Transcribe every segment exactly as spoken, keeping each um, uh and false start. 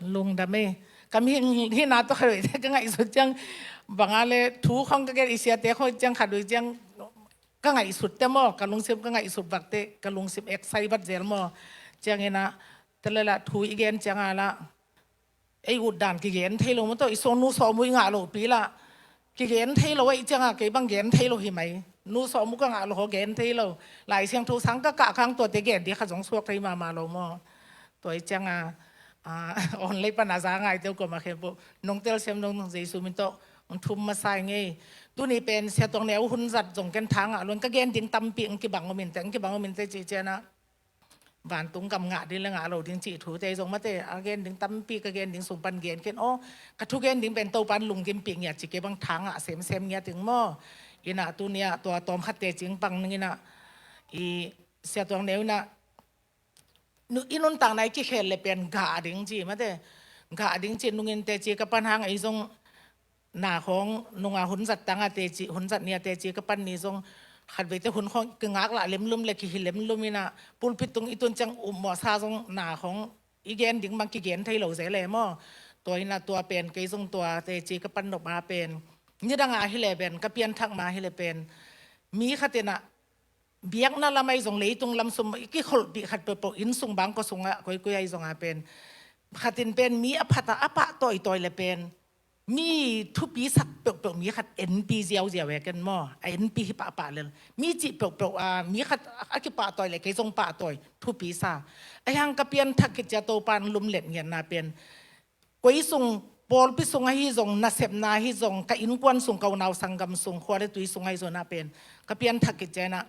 Lungdam ei. Ka mihing hihna tawh khat vei te ka ngaihsut ciang, bang a le thu khawng ka gen, i siate khawng ciang khat vei ciang ka ngaihsut te maw, ka lungsim ka ngaihsut bak te, ka lungsim excite vat zel maw. Ciangin ah, te le lah thu i gen ciang a lah ei ut dan kigen thei lo maw, tawh i suang nu sawm uh i ngah lopi lah kigen thei lo, ei ciang a kei bang gen thei lo hi mai. Nu sawm uh ka ngah lo, gen thei lo. Lai Siangtho sang ka kah khang tuate gen ding khat zong suak thei mahmah lo maw. Tua i ciang a, ah, online pan a za ngaite uh kuamah khempeuh nong telsiam nong, Jesu min tawh hong thum masa ing ei. Tuni pen Sia Tuang Neu hun zat zong ken tha ngah lo in, ka gen ding tampi hong kibang om in te, hong kibang om in te cih ciang a, vantung gam ngah ding le ngah lo ding cih thute zong mate, a gen ding tampi ka gen ding sung pan gen ken aw, ka thu gen ding pen Topan lungkimpih ngiat ci, kei bang tha ngah semsem ngiat ing maw. Inah tuni ah tua tawm khatte cing pang ning inah, i Sia Tuang Neu inah, nu, i nuntakna i kikhel le pen gah ding ci mate, gah ding ci nungin teci ka pan hang ei zong na khawng nunga hun zat tanga teci, hun zat nia teci ka pan ni zong khat vei te hun khawng kingak lah lemlum le kihi lemlum inah, pulpit tung i tun ciang upmawhsa zong na khawng i gen ding bang kigen thei lo zel e maw. Tua inah tua pen kei zong tua teci ka pan nop a pen nidang a hi le pen, ka pianthak ma hi le pen, mi khat inah biakna lam ahi zong, leitung lam sum i kikholhpih khat peuhpeuh, inn sung bangkua sungah koikoi ahi zong a pen, khatin pen mi a phat a, a pah tawitawi le pen mi thupi sak peuhpeuh mi khat enpi ziauziau e ken maw, a enpi hi pahpah lel. Mi cih peuhpeuh a mi khat a kipahtawi le kei zong pahtawi thupi sa. Ahi hang ka pianthak khit cia Topan lumlet ngiatna pen, koi sung, pawlpi sung ahi zong, nasepna ahi zong, ka innkuan sung, ka unau sanggam sung, khua le tui sung ahi zong na pen, ka pianthak khit ciang inah,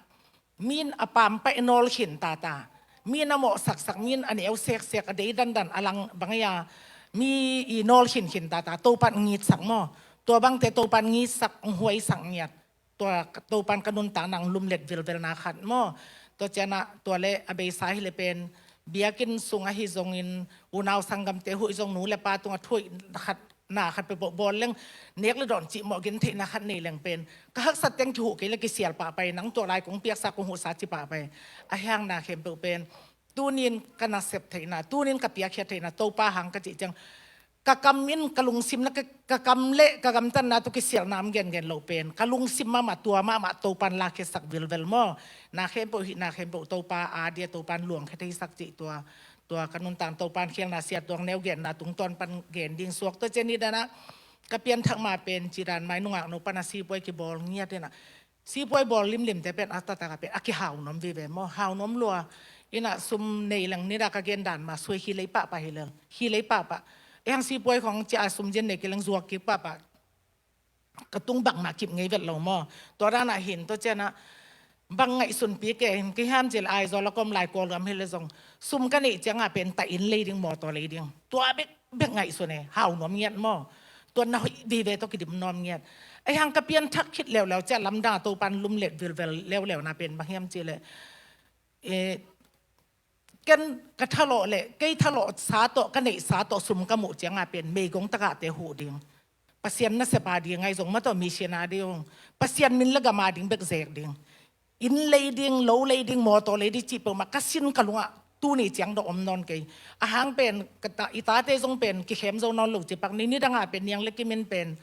min a pampah i nawl khin tata, min a mawh saksak, min a neu seksak, a dei dandan, a lang bang ei a, mi i nawl khinkhin tata Topan ngitsak maw. Tua bangte Topan ngitsak, huaisak ngiat. Tua Topan ka nuntakna hong lumlet vilvelna khat maw. Tua ciang ah tua le a beisa hi le pen, biakinn sung ahi zongin, unau sanggamte huh i zong, nu le pa tungah thuhoih khat, na khat peuhpeuh bawl leng, nek le dawn cih mawh gentheihna khat nei leng pen, ka haksat teng kihuh kei le kisial pahpah, nang tua lai kong piaksa kong huhsa ci pahpah. Ahi hang na khempeuh pen tunin ka nasep theihna, tunin ka piakkhiat theihna Topa hang ka cih ciang, ka kam in ka lungsim na, ka, ka kam le ka gamtatna tawh kisialhna om gengen loh pen, ka lungsim mahmah tua mahmah Topan lakkhiatsak vilvel maw. Na khempeuh hih, na khempeuh Topa a dia Topan luangkhia theisak cih tua, tua ka nuntakna Topan khialhna Sia Tuang Neu genna tungtawn pan gen ding suak. Tua ciang nidang ah ka pianthak ma pen cidan mai nungak no pan a sipuai kibawl ngiat inah, sipuai bawl limlimte pen a taktak a pen a kihau nuam vive maw, hau nuam lua. Inah sum nei leng nidang ka gen dan ma suai, hi lei pahpah hi lel, hi lei pahpah. Ahi hang sipuai khawng cia a sum zin nei kei leng zuak kik pahpah. Ka tung bangmah kip ngei vet lo maw. Tua dan ah hin tua ciang ah bang ngaihsunpi ke hin, kei hiam cih le Aizawl a ka om lai Kawlgam hi le zong, sum ka neih ciang a pen ta inn lei ding, mawtaw lei ding, tua bek bek ngaihsun e, hau nuam ngiat maw. Tua na hoih vive tawh kidim nuam ngiat. Ahi hang ka pianthak khit leuleu ciang lamdang a Topan lumlet vilvel leuleu na pen bang hiam cih le, eh, ken ka thalawh le, kei thalawhsa tawh, ka neihsa tawh sum ka muh ciang a pen meigong tagahte huh ding, Pasian nasep a ding ahi zong, mawtaw mission a ding, Pasian min le gam a ding bek zek ding, inn lei ding, lo lei ding, mawtaw lei ding cih peuhmah ka sin ka lungah tuni ciang dong om nawn kei. A hang pen ka ta, i tate zong pen kikhem zo nawn lo ci pak ni. Nidang a pen niang le kimin pen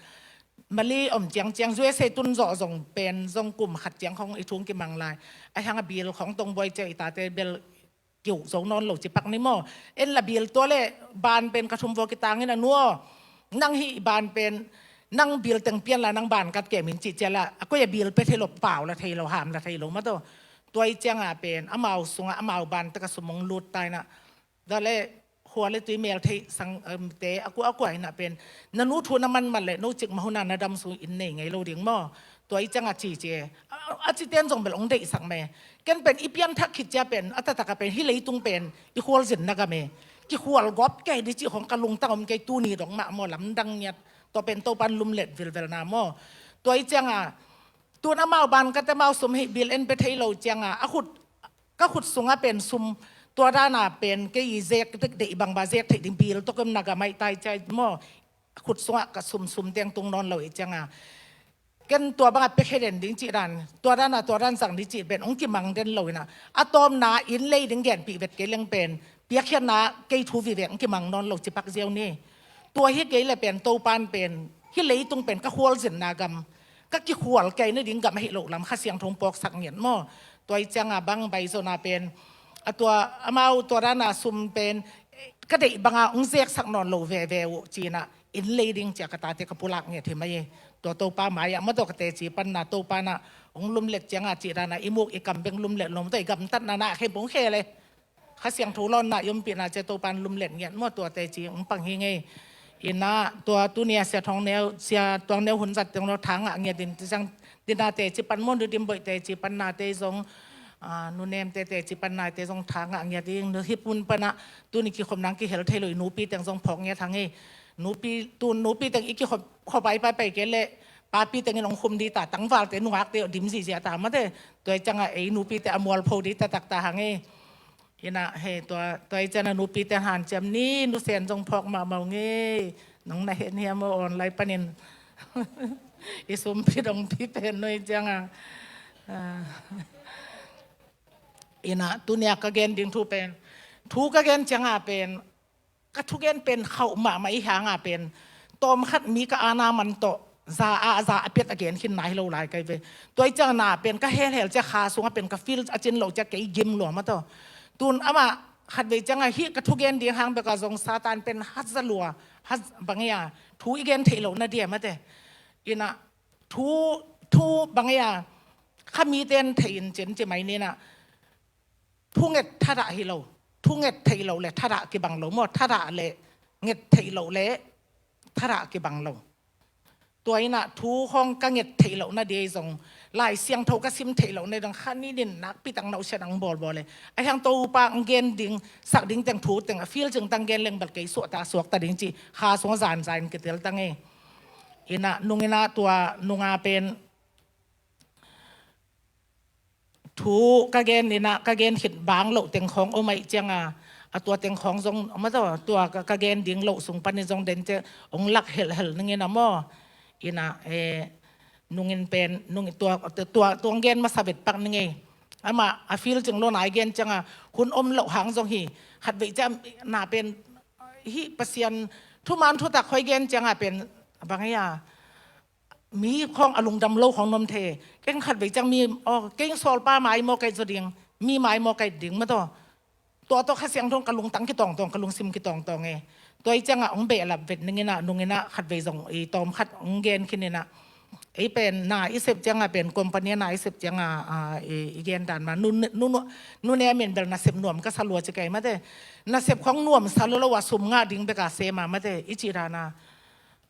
Mali om ciangciang, U S A tun zawh zong pen zong kum khat ciang khawng i thu hong kimang lai. Ahi hang a bil khawng tong buai ciang i tate bel kiuh zo nawn lo ci pak ni maw. En la bil tua le ban pen ka thum vua kitangin a, nu aw, nang hih ban pen nang bil teng pian la, nang ban kat kem in cih ciang la, a koi a bil pia thei lo, pau la thei lo, ham la thei lo mawtaw. Tua i ciang a pen amau sungah amau ban tawh ka sum hong lut ta inah, tua le khua le tui mel thei sang, em, te a kua a kua inah pen, na nu thu na man man le no cikmah hun a na dam sung inn nei ngei lo ding maw. Tua i ciang a ci ci e. A, a cite in zong bel hong deihsak mah e. Ken pen i pianthak khit cia pen a taktak a pen hih leitung pen i khualzinna gam e. Kikhual gawp kei ding cih khawng ka lungtang om kei, tuni dong mah maw, lamdang ngiat. Tua pen Topan lumlet vilvelna maw. Tua i ciang a tun amau ban ka te, amau sum hih bil en pia thei lo ciang a, a khut, ka khut sungah pen sum, tua dan a pen kei i zek dek deih bangbang zek theih ding bil tawh kem na gam aih tai ciai maw. A khut sungah ka sum, sum teng tung nawn lo i ciang a, ken tua bang a pia khe den ding cih dan, tua dan a tua dan zang ding cih pen hong kimang den lo inah, a tawpna inn lei ding genpih vet kei leng pen piakkhiatna kei thu vivek hong kimang nawn lo ci pak ziau ni. Tua hi kei le pen Topan pen hih leitung pen ka khualzinna gam, ka kikhual kei nading gam ahi lo lam Kha Siangtho hong pawksak ngiat maw. Tua hi cianga bang bai zona pen a tua amau tua dana sum pen ka deih banga hong zeksak nawn lo veve uh cina inn lei ding cia ka tate ka pulak ngiat hi mai. Tua Topa mai-ah maw tua ka teci panna Topa na hong lumlet cianga cih dana i muk i kam beng lumlet lo maw tua i gamtatna na khem pong khe le. Kha Siangtho lawnna i ompihna cia Topan lumlet ngiat maw tua teci hong pang hi ngei. Ina tua tunia Sia Thong Neu, Sia Tuang Neu hun zat teng lo tha ngah ngiat in ti ciang tina teci pan maw nu Dim Boih teci panna te zong, ah, nu Nemte teci panna te zong tha ngah ngiat in nu hih pun pana tuni kikhop nang kihel thei lo i nupi teng zong phawk ngiat hang ei. Nupi, tu nupi teng i kikhop, khop ai pai pai ke le papi teng in hong khum di ta tangvalte nungakte dim zizia ta mate. Tua i cianga ei nupite a mualpho di ta tak ta hang ei. Ina he tua, tua i ciana nupite hanciam ni nu Sen zong phawk mahmah ung ei. Nong na hen hiam aw online panin. I sumpi dongpi pen nu i cianga. Ah. Ina tunia ka gen ding thu pen. Thu ka gen cianga pen. Ka thugen pen khauh mahmah i hanga pen. Tawm khat mi ka ana man tawh. Za a, za a piat a gen khin na hi lo lai kai ve. Tua i cianga pen ka helhel cia kha sunga pen ka feel a cin lo cia kei gim lua maw tawh. Tun amah khatvei cianga hih ka thugen ding hang beka zong Satan pen hat za lua, hat bang ia, thu i gen theih lo na dia mate. Ina thu, thu bang ia, kha miten theih in cin ci mai nina. Thu nget thadah hi lo, thu nget theih lo le thadah kibang lo maw, thadah le nget theih lo le thadah kibang lo. Tua ina thu hong ka nget theih lo na dei zong, Lai Siangtho ka sim theih lo na dong kha ni din nakpi tang nausia dang bawlbawl le. A hiang Topa ang gen ding, sak ding teng thu teng a feel cing tang gen leng bal kei suakta suakta ding ci, kha sung a zan zan kitel tang e. Ina nung ina tua nunga pen thu ka gen ina ka gen khit bang loh teng khawng om aih cianga, a tua teng khawng zong om a tua, tua ka, ka gen ding loh sung panin zong den ciang ong lak helhel ning ina maw. Ina, eh, nungin pen, nung tua, tua, tua gen masa vet pak ning ei. Ama a feel cing lo nai gen cianga, hun om loh hang zong hi, khatvei ciang na pen, hi Pasian, thuman thutak hoi gen cianga pen, bang ia, mi khawng a lungdam lo khawng nom the. Keng khatvei ciang mi, oh, keng sawlpa mai maw kai zaw ding, mi mai maw kai ding maw tawh. Tua tawh Kha Siangtho ka lungtang kitawngtawng, ka lungsim kitawngtawng e. Tua i cianga ong behlap vet ning ina, nung ina khatvei zong i tawm khat ong gen khin ina. Ei pen na i sep cianga pen, company na i sep cianga, ah, i, i gen dan ma. Nu, nu, nu, nu ne min bel nasep nuam ka sa lua ci kai mate. Nasep khawng nuam sa lo lo a sum ngah ding beka sema mate. I ci dana.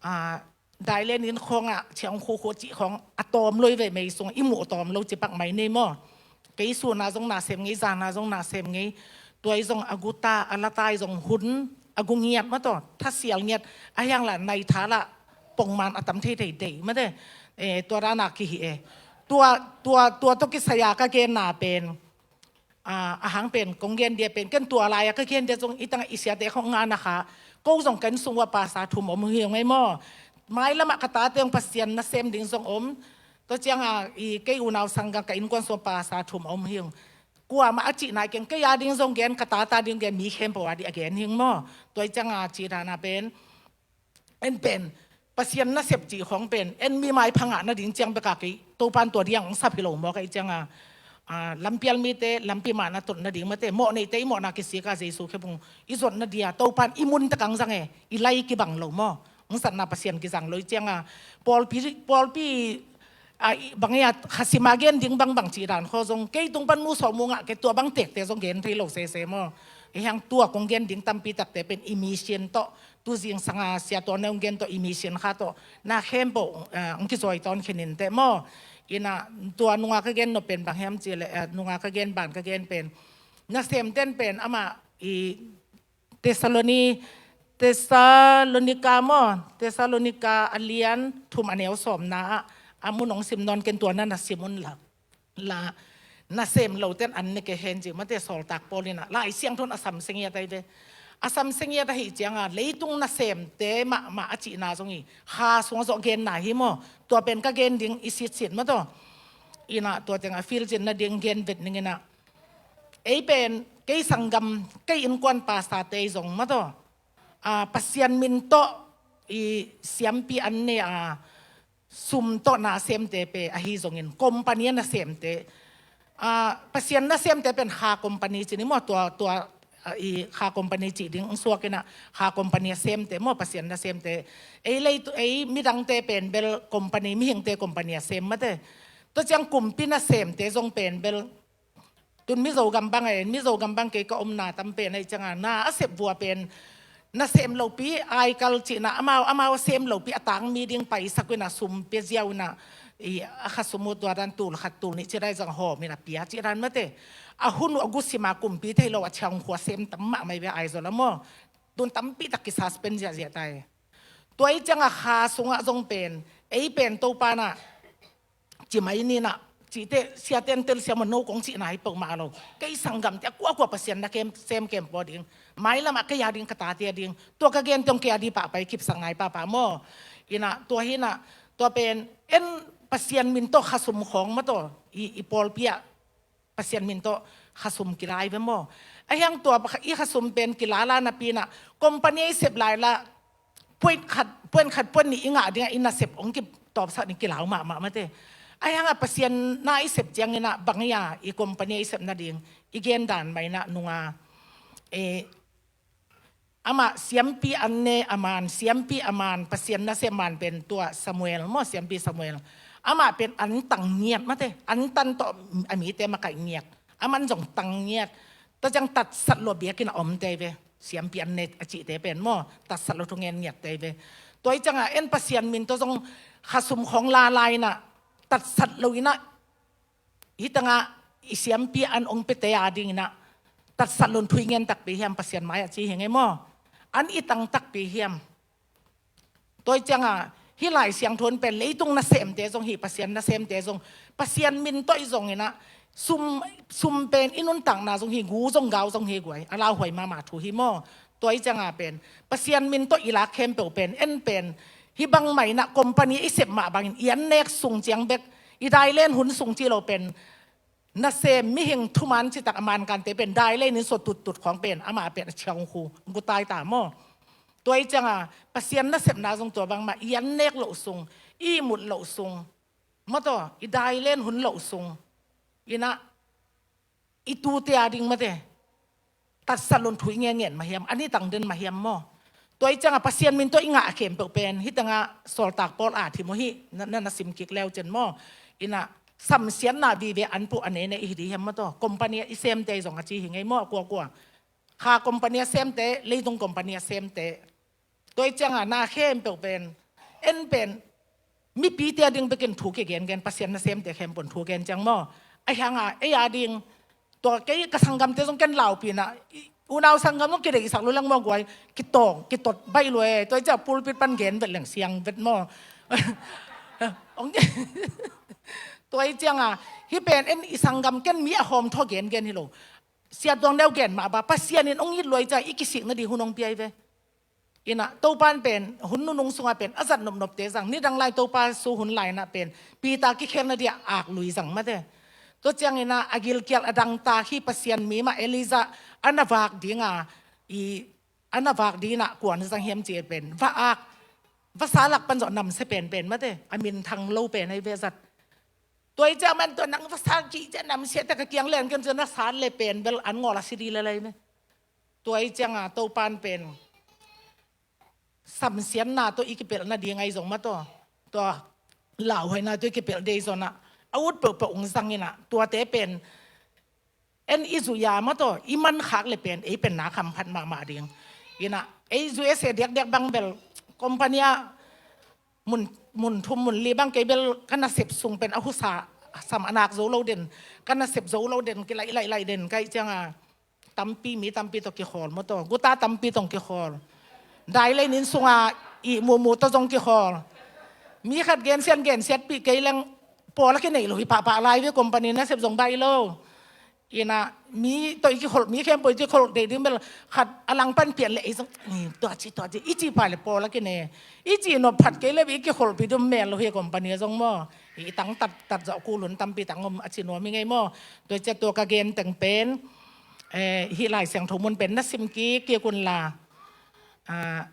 Ah, Dailen in khawngah ciang khukhu cih khawng a tawm lo i ve mei sung i muh tawm lo ci pak mai nei maw. Kei suna zong na sem ngei, zana zong na sem ngei. Tua i zong a guta, a lata i zong hun, a gu ngiat maw tawh, thasial ngiat, a hiang lah nai tha lah, pongman a tam thei thei dei mate. Eh, tua dana kihi e. Tua, tua, tua tawh kisaya ka genna pen. Ah, a hang pen kong gen dia pen ken tua lai-a ka gen dia zong i tangah i siate khong ngana kha. Ko zong kan sung ua pasa thum om hi ngai maw. Mai lamah ka tate ong Pasian nasem ding zong om. Tua cianga i kei unau sanggang ka innkuan sung pasa thum om hi. Kuamah a cih nai keng kei a ding zong gen ka tata ding gen mi khempeuh a dih a gen hi maw. Tua i cianga cih dana pen. En pen Pasian nasep cih khong pen en mi maipha ngah nading ciang beka kei Topan tua diang ong sap hi lo maw kei cianga. Ah, lampial mite lampi mah na tot nading mate, mawh neite i mawhna kisika Jesu khepung i zot nadia Topan i mun takang zang e, i lai kibang lo maw. Ong satna Pasian kizang lo i cianga pawlpi, pawlpi, ah, i bang ia khasima gen ding bangbang cih dan khaw zong kei tung pan mu sawh mu ngah kei tua bang tekte zong gen thei lo sese maw. I hiang tua kong gen ding tampi takte pen i mission tawh, tu zing sanga sia tua neung gen tawh i mission kha tawh na khempeuh, eh, ong kizawi tawn khinin te maw. Ina tua nunga ka gen nop pen bang hiam cih le, eh, nunga ka gen ban ka gen pen nasem ten pen ama i Thessaloni-, Thessalonica maw, Thessalonica a lian thum a neu sawmna ah a mun ong sim nawn ken tua na na sim un la. La nasem loten an ne ke hen ci mate Sawltak Paul ina Lai Siangtho in a sam sengiat ai ve. A sam sengiat ahi cianga leitung nasemte mahmah a cihna zong hi kha sunga zawh genna hi maw. Tua pen ka gen ding i sitsit maw tawh. Ina tua teng a feel cin nading gen vet ning ina. Ei pen, kei sanggam, kei innkuan pastor te zong mataw, a, Pasian min tawh i siampi an ne a, sum tawh nasemte pen ahi zongin, company a nasemte, a, Pasian nasemte pen Kha company ci ni maw, tua, tua, a, i Kha company cih ding suak inah, Kha company a semte maw, Pasian nasemte. Ei lei tu, ei midangte pen bel company, mihingte company a sem mate. Tua ciang kumpi nasemte zong pen bel, tun Mizo gam bang e, Mizo gam bang kei ka omna tam pen ahi cianga, na a sep vua pen nasem lopi, aikal cihna, amau, amau a sem lopi, a tangmi ding paisak uh inah, sum pia ziau inah, i, a kha sum uh tua dan tul khat tul nih cih dan zang hawm inah pia cih dan mate. A hun uh a gusima kumpi thei lo a ciang khua sem tam mahmah i ve Aizawl ah maw. Tun tampi tak kisuspend ziahziah ta e. Tua i cianga Kha sungah zong pen, ei pen Topa nah, ci mai ni nah, cihte, siate an tel siam a no kong cihna hi peuhmah lo. Kei sanggamte a kuakua Pasian na kem, sem kem pua ding. Mailamah kei a ding, ka tate a ding. Tua ka gen teng kei a ding pahpai kipsak nai pahpah maw. Inah, tua hi nah, tua pen, en Pasian min tawh kha sum khawng mataw, i, i pawlpi ah Pasian min tawh kha sum kilai ve maw. A hiang tua i kha sum pen kilala napi nah, company i sep lai la, point khat, point khat, point nih i ngah dingah i nasep hong kitawpsak ding kilau mahmah mate. A hiangah Pasian na i sep ciang inah bang ia i company i sep nading i gen dan mah inah nunga, e, amah siampi an ne a man, siampi a man, Pasian nasem man pen tua Samuel maw, siampi Samuel. Amah pen an tang ngiat mate, an tan tawh a mite makaih ngiat. A man zong tang ngiat. Tua ciang tatsat lo biakinn a omte ve. Siampi an ne a cihte pen maw, tatsat lo thungen ngiatte ve. Tua i cianga en Pasian min tawh zong kha sum khawng lala inah, tatsat lo inah, hi tangah i siampi an ong pete a ding inah, tatsat lo in thu i ngen takpi hiam Pasian mai ah ci hi ngei maw. An i tang takpi hiam. Tua i cianga, hih Lai Siangtho in pen leitung nasemte zong hi, Pasian nasemte zong, Pasian min tawh i zong inah, sum, sum pen i nuntakna zong hi, gu zong gau zong hi guai, a lauhuai mahmah thu hi maw. Tua i cianga pen, Pasian min tawh i lak khempeuh pen, en pen, hih bangmah inah company i sep mah bangin, i an nek sung ciang bek, i dailen hun sung ci lo pen, nasem mihing thuman citak a mankante pen, dailen in sua tuttut khawng pen, amah pen a ciang khu, gutai ta maw. Tua i cianga, Pasian nasepna zong tua bangmah, i an nek loh sung, i mut loh sung, mataw, i dailen hun loh sung, inah, i tute a ding mate. Tatsat lo in thu i ngen ngen mah hiam, an i tang den mah hiam maw. Tua i cianga Pasian min tawh i ngah a khempeuh pen, hi tangah Sawltak Paul a thim uh hi, na, na, na sim kik leu cen maw. Inah, samsiatna vive an puh a nei nei i hi ding hiam mataw. Company i semte zong a ci hi ngei maw, a kuakua. Kha company a semte, leitung company a semte. Tua i cianga na khempeuh pen, en pen, mipite a ding bekin thu kigengen, Pasian nasemte khempeuh in thu gen ciang maw. A hianga, ei a ding, tua kei ka sanggamte zong ken laupi nah, i, unau sanggam zong kideihsak lo leng maw guai, kitawng, kitot baih lo e, tua i cianga pulpit pan gen vet leng siang vet maw. Ong, tua i cianga, hih pen en i sanggam ken mi a hawm thaw gengen hi lo. Siat duang deuh gen mah ba, Pasian in ong it luai ciang i kisik nading hun ong piai ve. Inah, Topa in pen, hun nunung sungah pen, a zat nopnopte zang, nidang lai Topa su hun lai nah pen, Peter kikhelna dia ak lui zang mate. Tua ciang inah, a gilkial a dangtak hi Pasian mi mah Elijah, a na vak dinga, i, a na vak dinah kuan zang hiam ci pen, va ak, vasa lak pan zawh namsia penpen mate, a minthang lo pen ahi ve zat. Tua i ciang man tua nang vasa kih ciang namsia tak a kiang len ken ciang na sat le pen bel an ngawl a si ding le lai me. Tua i cianga Topa in pen samsiatna tawh i kipelh nading ahi zong mataw. Tua lauhuaina tawh i kipelh dei zonah, a ut peuhpeuh ung zang inah, tuate pen en i zuih a mataw, i mankhak le pen ei pen na khamphat mahmah ding. Inah, ei zuih a se diakdiak bang bel, company ah mun, mun thum mun li bang kei bel ka nasep sung pen a husa, sam a nak zo lo den, ka nasep zo lo den, kilaih laih laih den, ka hih cianga tampi, mi tampi tawh kikhawl mataw, guta tampi tawh kikhawl. Dailen inn sunga i mumu tawh zong kikhawl. Mi khat gensiat gensiatpih kei leng pawl a kineih lo hi pahpah lai ve, company nasep zong baih lo. Inah, mi tawh i kikholh, mi khempeuh i kikholh dei ding bel khat a langpan pian le ei zong, ni, tua ci, tua ci, i ci pah le pawl a kine. I ci nop phat kei le i kikholhpih ding mel lo hi company zong maw. I tang tat, tat zawh kul hun tampi tang om a ci nuam hi ngei maw. Tua ciang tua ka gen teng pen, Eh, hih Lai Siangtho mun pen na sim kik kik un la, ah,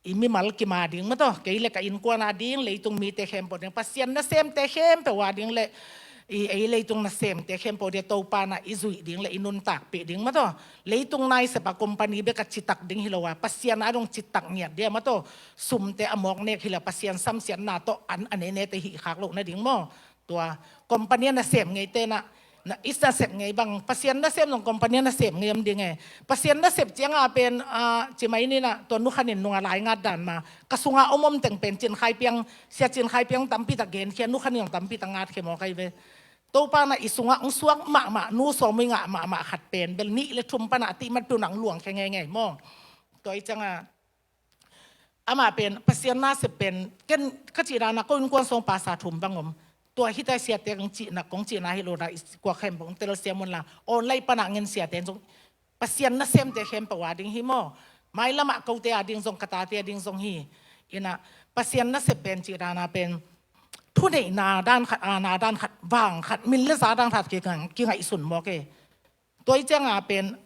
i mimal kim a ding maw taw, kei le ka innkuan a ding, leitung mite khempeuh ding, Pasian nasemte khempeuh a ding le i ei leitung nasemte khempeuh dia Topa na i zuih ding le i nuntakpih ding maw taw. Leitung nai sep a company bek a citak ding hi lo a, Pasian a dong citak ngiat dia maw taw. Sumte a mawk nek hi la, Pasian samsiatna tawh an a neinete hih khak loh nading maw. Tua company a nasem ngeite na, na i nasep ngei bang, Pasian nasem zong company a nasem ngei om ding e. Pasian nasep cianga pen, ah, ci mai ni na, tua Nu Khan in nunga lai ngat dan ma, ka sunga om om teng pen Cin Khai Piang, Sia Cin Khai Piang tampi tak genkhia, Nu Khan in zong tampi tak ngatkhia maw kai ve. Topa na i sunga hong suak mahmah, Nu Sawm Mui ngah mahmah khat pen bel nih le thum pana a tihmat piu na hong luangkhia ngei ngei maw. Tua i cianga amah pen Pasian nasep pen, ken ka cih dana ko innkuan sung pasa thum bang om. Tua hita siate kong cihna, kong cihna hi lo da, i kuak hem bang telsiam un la, online pana ngen siate zong Pasian nasemte khempeuh a ding hi maw. Mailamah kote a ding zong, ka tate a ding zong hi. Ina Pasian nasep pen cih dana pen thuneihna dan khat, aana dan khat, vang khat, min le za dan khat kingaihsun mawk e. Tua i cianga pen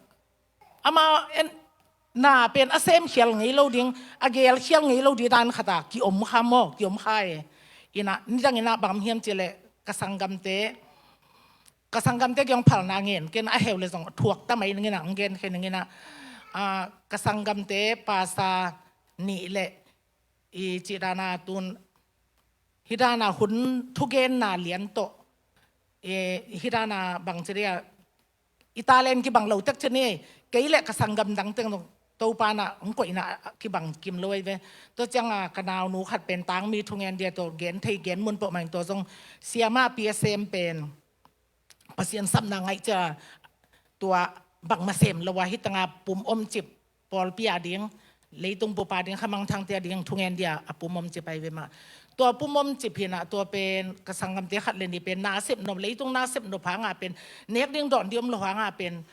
ama en, na pen a semkhial ngei lo ding, a gelkhial ngei lo ding dan khata kiom kha maw, kiom kha e. Ina nidang ina bang hiam cileh ka sanggamte, ka sanggamte kiang phalna ngen ken a heu le zong thuak ta mai nangina, ang gen khe nangina, ah, ka sanggamte pasa nih le i cih dana tun hih dana hun thugenna lian tawh, eh, hih dana bang ci dia, i talent kibang lo tek ci ni, kei le ka sanggam dang teng Topa na hong koihna kibang kim lo ei ve. Tua cianga ka naunu khat pen tangmi thungen dia tawh gen thei gen mun pawh mah in tua zong siamah pi a sem pen Pasian sapna ngaih cia tua bangmah sem lo a hih tanga pum om cip pawlpi a ding, leitung pupa ding, khamangthangte a ding thungen dia a pum om cip ai ve mah. Tua pum om cip hina tua pen ka sanggamte khat le nih pen nasep nop, leitung nasep nop hanga pen nek ding dawn ding om lo hanga pen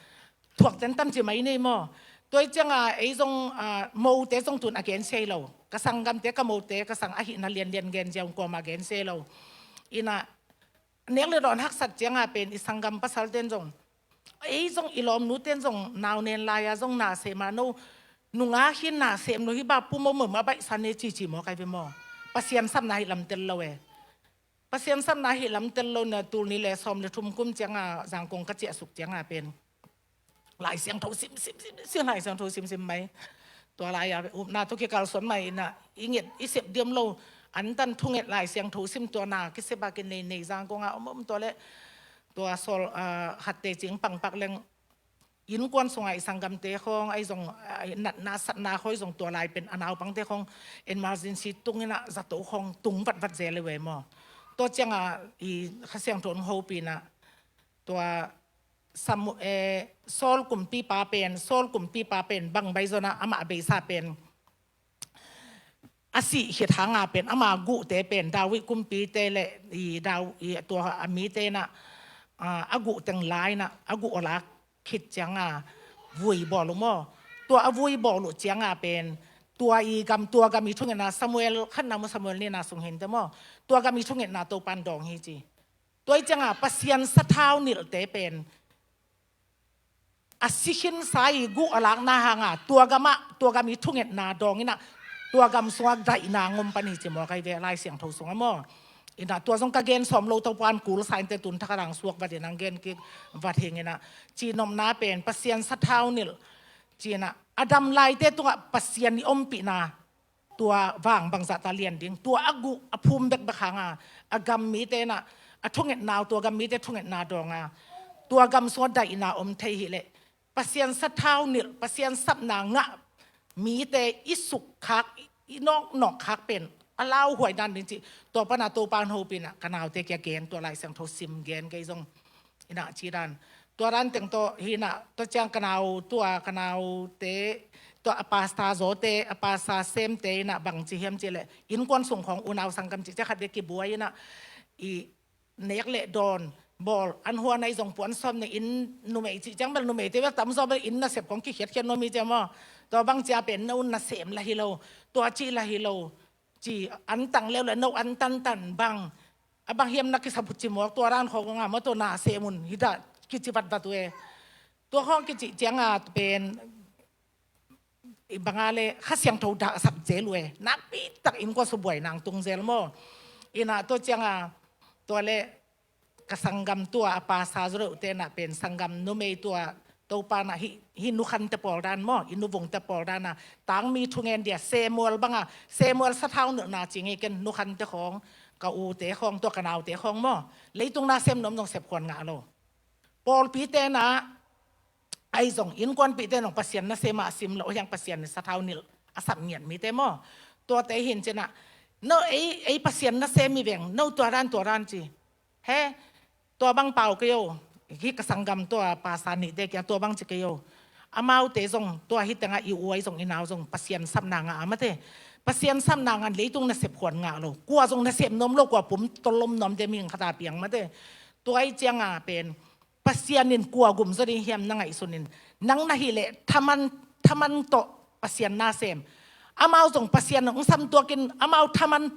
thuak tentan ci mai nei maw. Tua i cianga ei zong, ah, mote zong tun a gensia hi lo. Ka sanggamte, ka mote, ka sang ahihna lianlian gen ziau kawma gensia hi lo. Ina nek le dawn haksat cianga pen i sanggam pasalten zong, ei zong i lawmnuten zong nau nen lai-a zong nasem a no, nunga khin nasem no hi ba pum om om a baihsan ne cici maw kai ve maw. Pasian sapna hi lamtel lo e. Pasian sapna hi lamtel lo na tul ni le sawm le thum kum cianga Zangkong ka ciahsuk cianga pen Lai Siangtho sim, sim, sim, sim, Lai Siangtho sim, sim mai. Tua lai-a upna tawh kikalsuan mai ina i nget i sep diam lo. Antan thunget Lai Siangtho sim tua na kisep a kinei nei Zangkong a om om tua le tua sawl, ah, khatte cing pangpak leng innkuan sunga i sanggamte khawng ai zong, ah, natna satna khawi zong tua lai pen a naupangte khawng emergency tung ina zato khawng tung vatvat zel le ve maw. Tua cianga i Kha Siangtho hong hopina tua Samu-, eh, Saul kumpipa pen, Saul kumpipa pen bang baizona amah a beisa pen a sih khit hanga pen ama guhte pen David kumpite le i Daw-, i tua a mite na, ah, a guh teng lai na a guh a lak khit cianga vui bawl uh maw. Tua a vui bawl uh cianga pen tua i gam, tua gam i thungetna Samuel khatna maw Samuel nihna sung hinte maw. Tua gam i thungetna Topan dawng hi ci. Tua i cianga Pasian sathau nilhte pen a si khinsa i guh a lakna hanga tua gamah, tua gam i thungetna dawng ina tua gam sungah daihna ngom pan hi ci maw kai ve Lai Siangtho sunga maw. Ina tua zong ka gen sawm lo Topan kulsa inte tun thak a dang suak vat ina gen kik vat hing ina cinopna pen Pasian sathau nilh cina a dam laite tungah Pasian i ompihna tua vang bangzah ta lian ding, tua a guh a phum bekbek hanga a gam mite na a thungetna uh, tua gam mite thungetna dawnga tua gam sungah daihna om thei hileh Pasian sathau nilh, Pasian sapna ngah mite i sukkhak, i nawknawkkhak pen a lauhuai dan ding cih tua pana Topan hopina ka naute kia gen tua Lai Siangtho sim gen kei zong ina ci dan. Tua dan teng tawh hina tua ciang ka nau tua ka naute tua a pasta zawte a pasta semte ina bang ci hiam cileh innkuan sung khawng unau sanggam cih ciah khat dia kibuai ina i nek le dawn bawl an huan ai zong puan sawm ne inn numei cih ciang bel numeite bel tam zaw bel inn nasep khawng kikhiatkhiat nuam hi ciang maw. Tua bang cia pen no nasem la hi lo, tua cih la hi lo. Ci an tang leu le no an tantan bang a bang hiam na kisaphut ci mawk tua dan khawng nga maw tua na sem un hi dah kici vatvat uh e. Tua khawng kicih cianga pen i banga le Kha Siangtho dahsak zel uh e. Nakpi tak innkuan subuai nang tung zel maw. Ina tua cianga tua le ka sanggam tua a pasa zaw deuhte na pen sanggam numei tua Topa na hi, hi nukhante pawl dan maw, i nuvungte pawl dan a tangmi thungen dia Samuel banga, Samuel sathau nilhna cing i ken nukhante khawng, ka ute khawng tua ka naute khawng maw. Leitung na sem nuam zong sepkhuan ngah lo. Pawlpite na ai zong innkuanpihte nong Pasian nasem a sim lo hiang Pasian in sathau nilh a sap ngiat mite maw. Tuate hin cina no ei, ei Pasian nasem mi veng no tua dan tua dan ci. He, tua bang pau kei o, hi ka sanggam tua pasa nihte kia tua bang ci kei o. Amaute zong tua hi tengah i uai zong i nau zong Pasian sapna ngah a mate. Pasian sapna ngan leitung nasep khuan ngah lo. Kua zong nasem nuam lo, kua pum tolom nuam te mihing khata piang mate. Tua i cianga pen Pasian in kua gum zaw ding hiam na ngaihsun in. Nang na hi leh thaman, thaman tawh Pasian nasem. Amau zong Pasian hong samtuakin amau thaman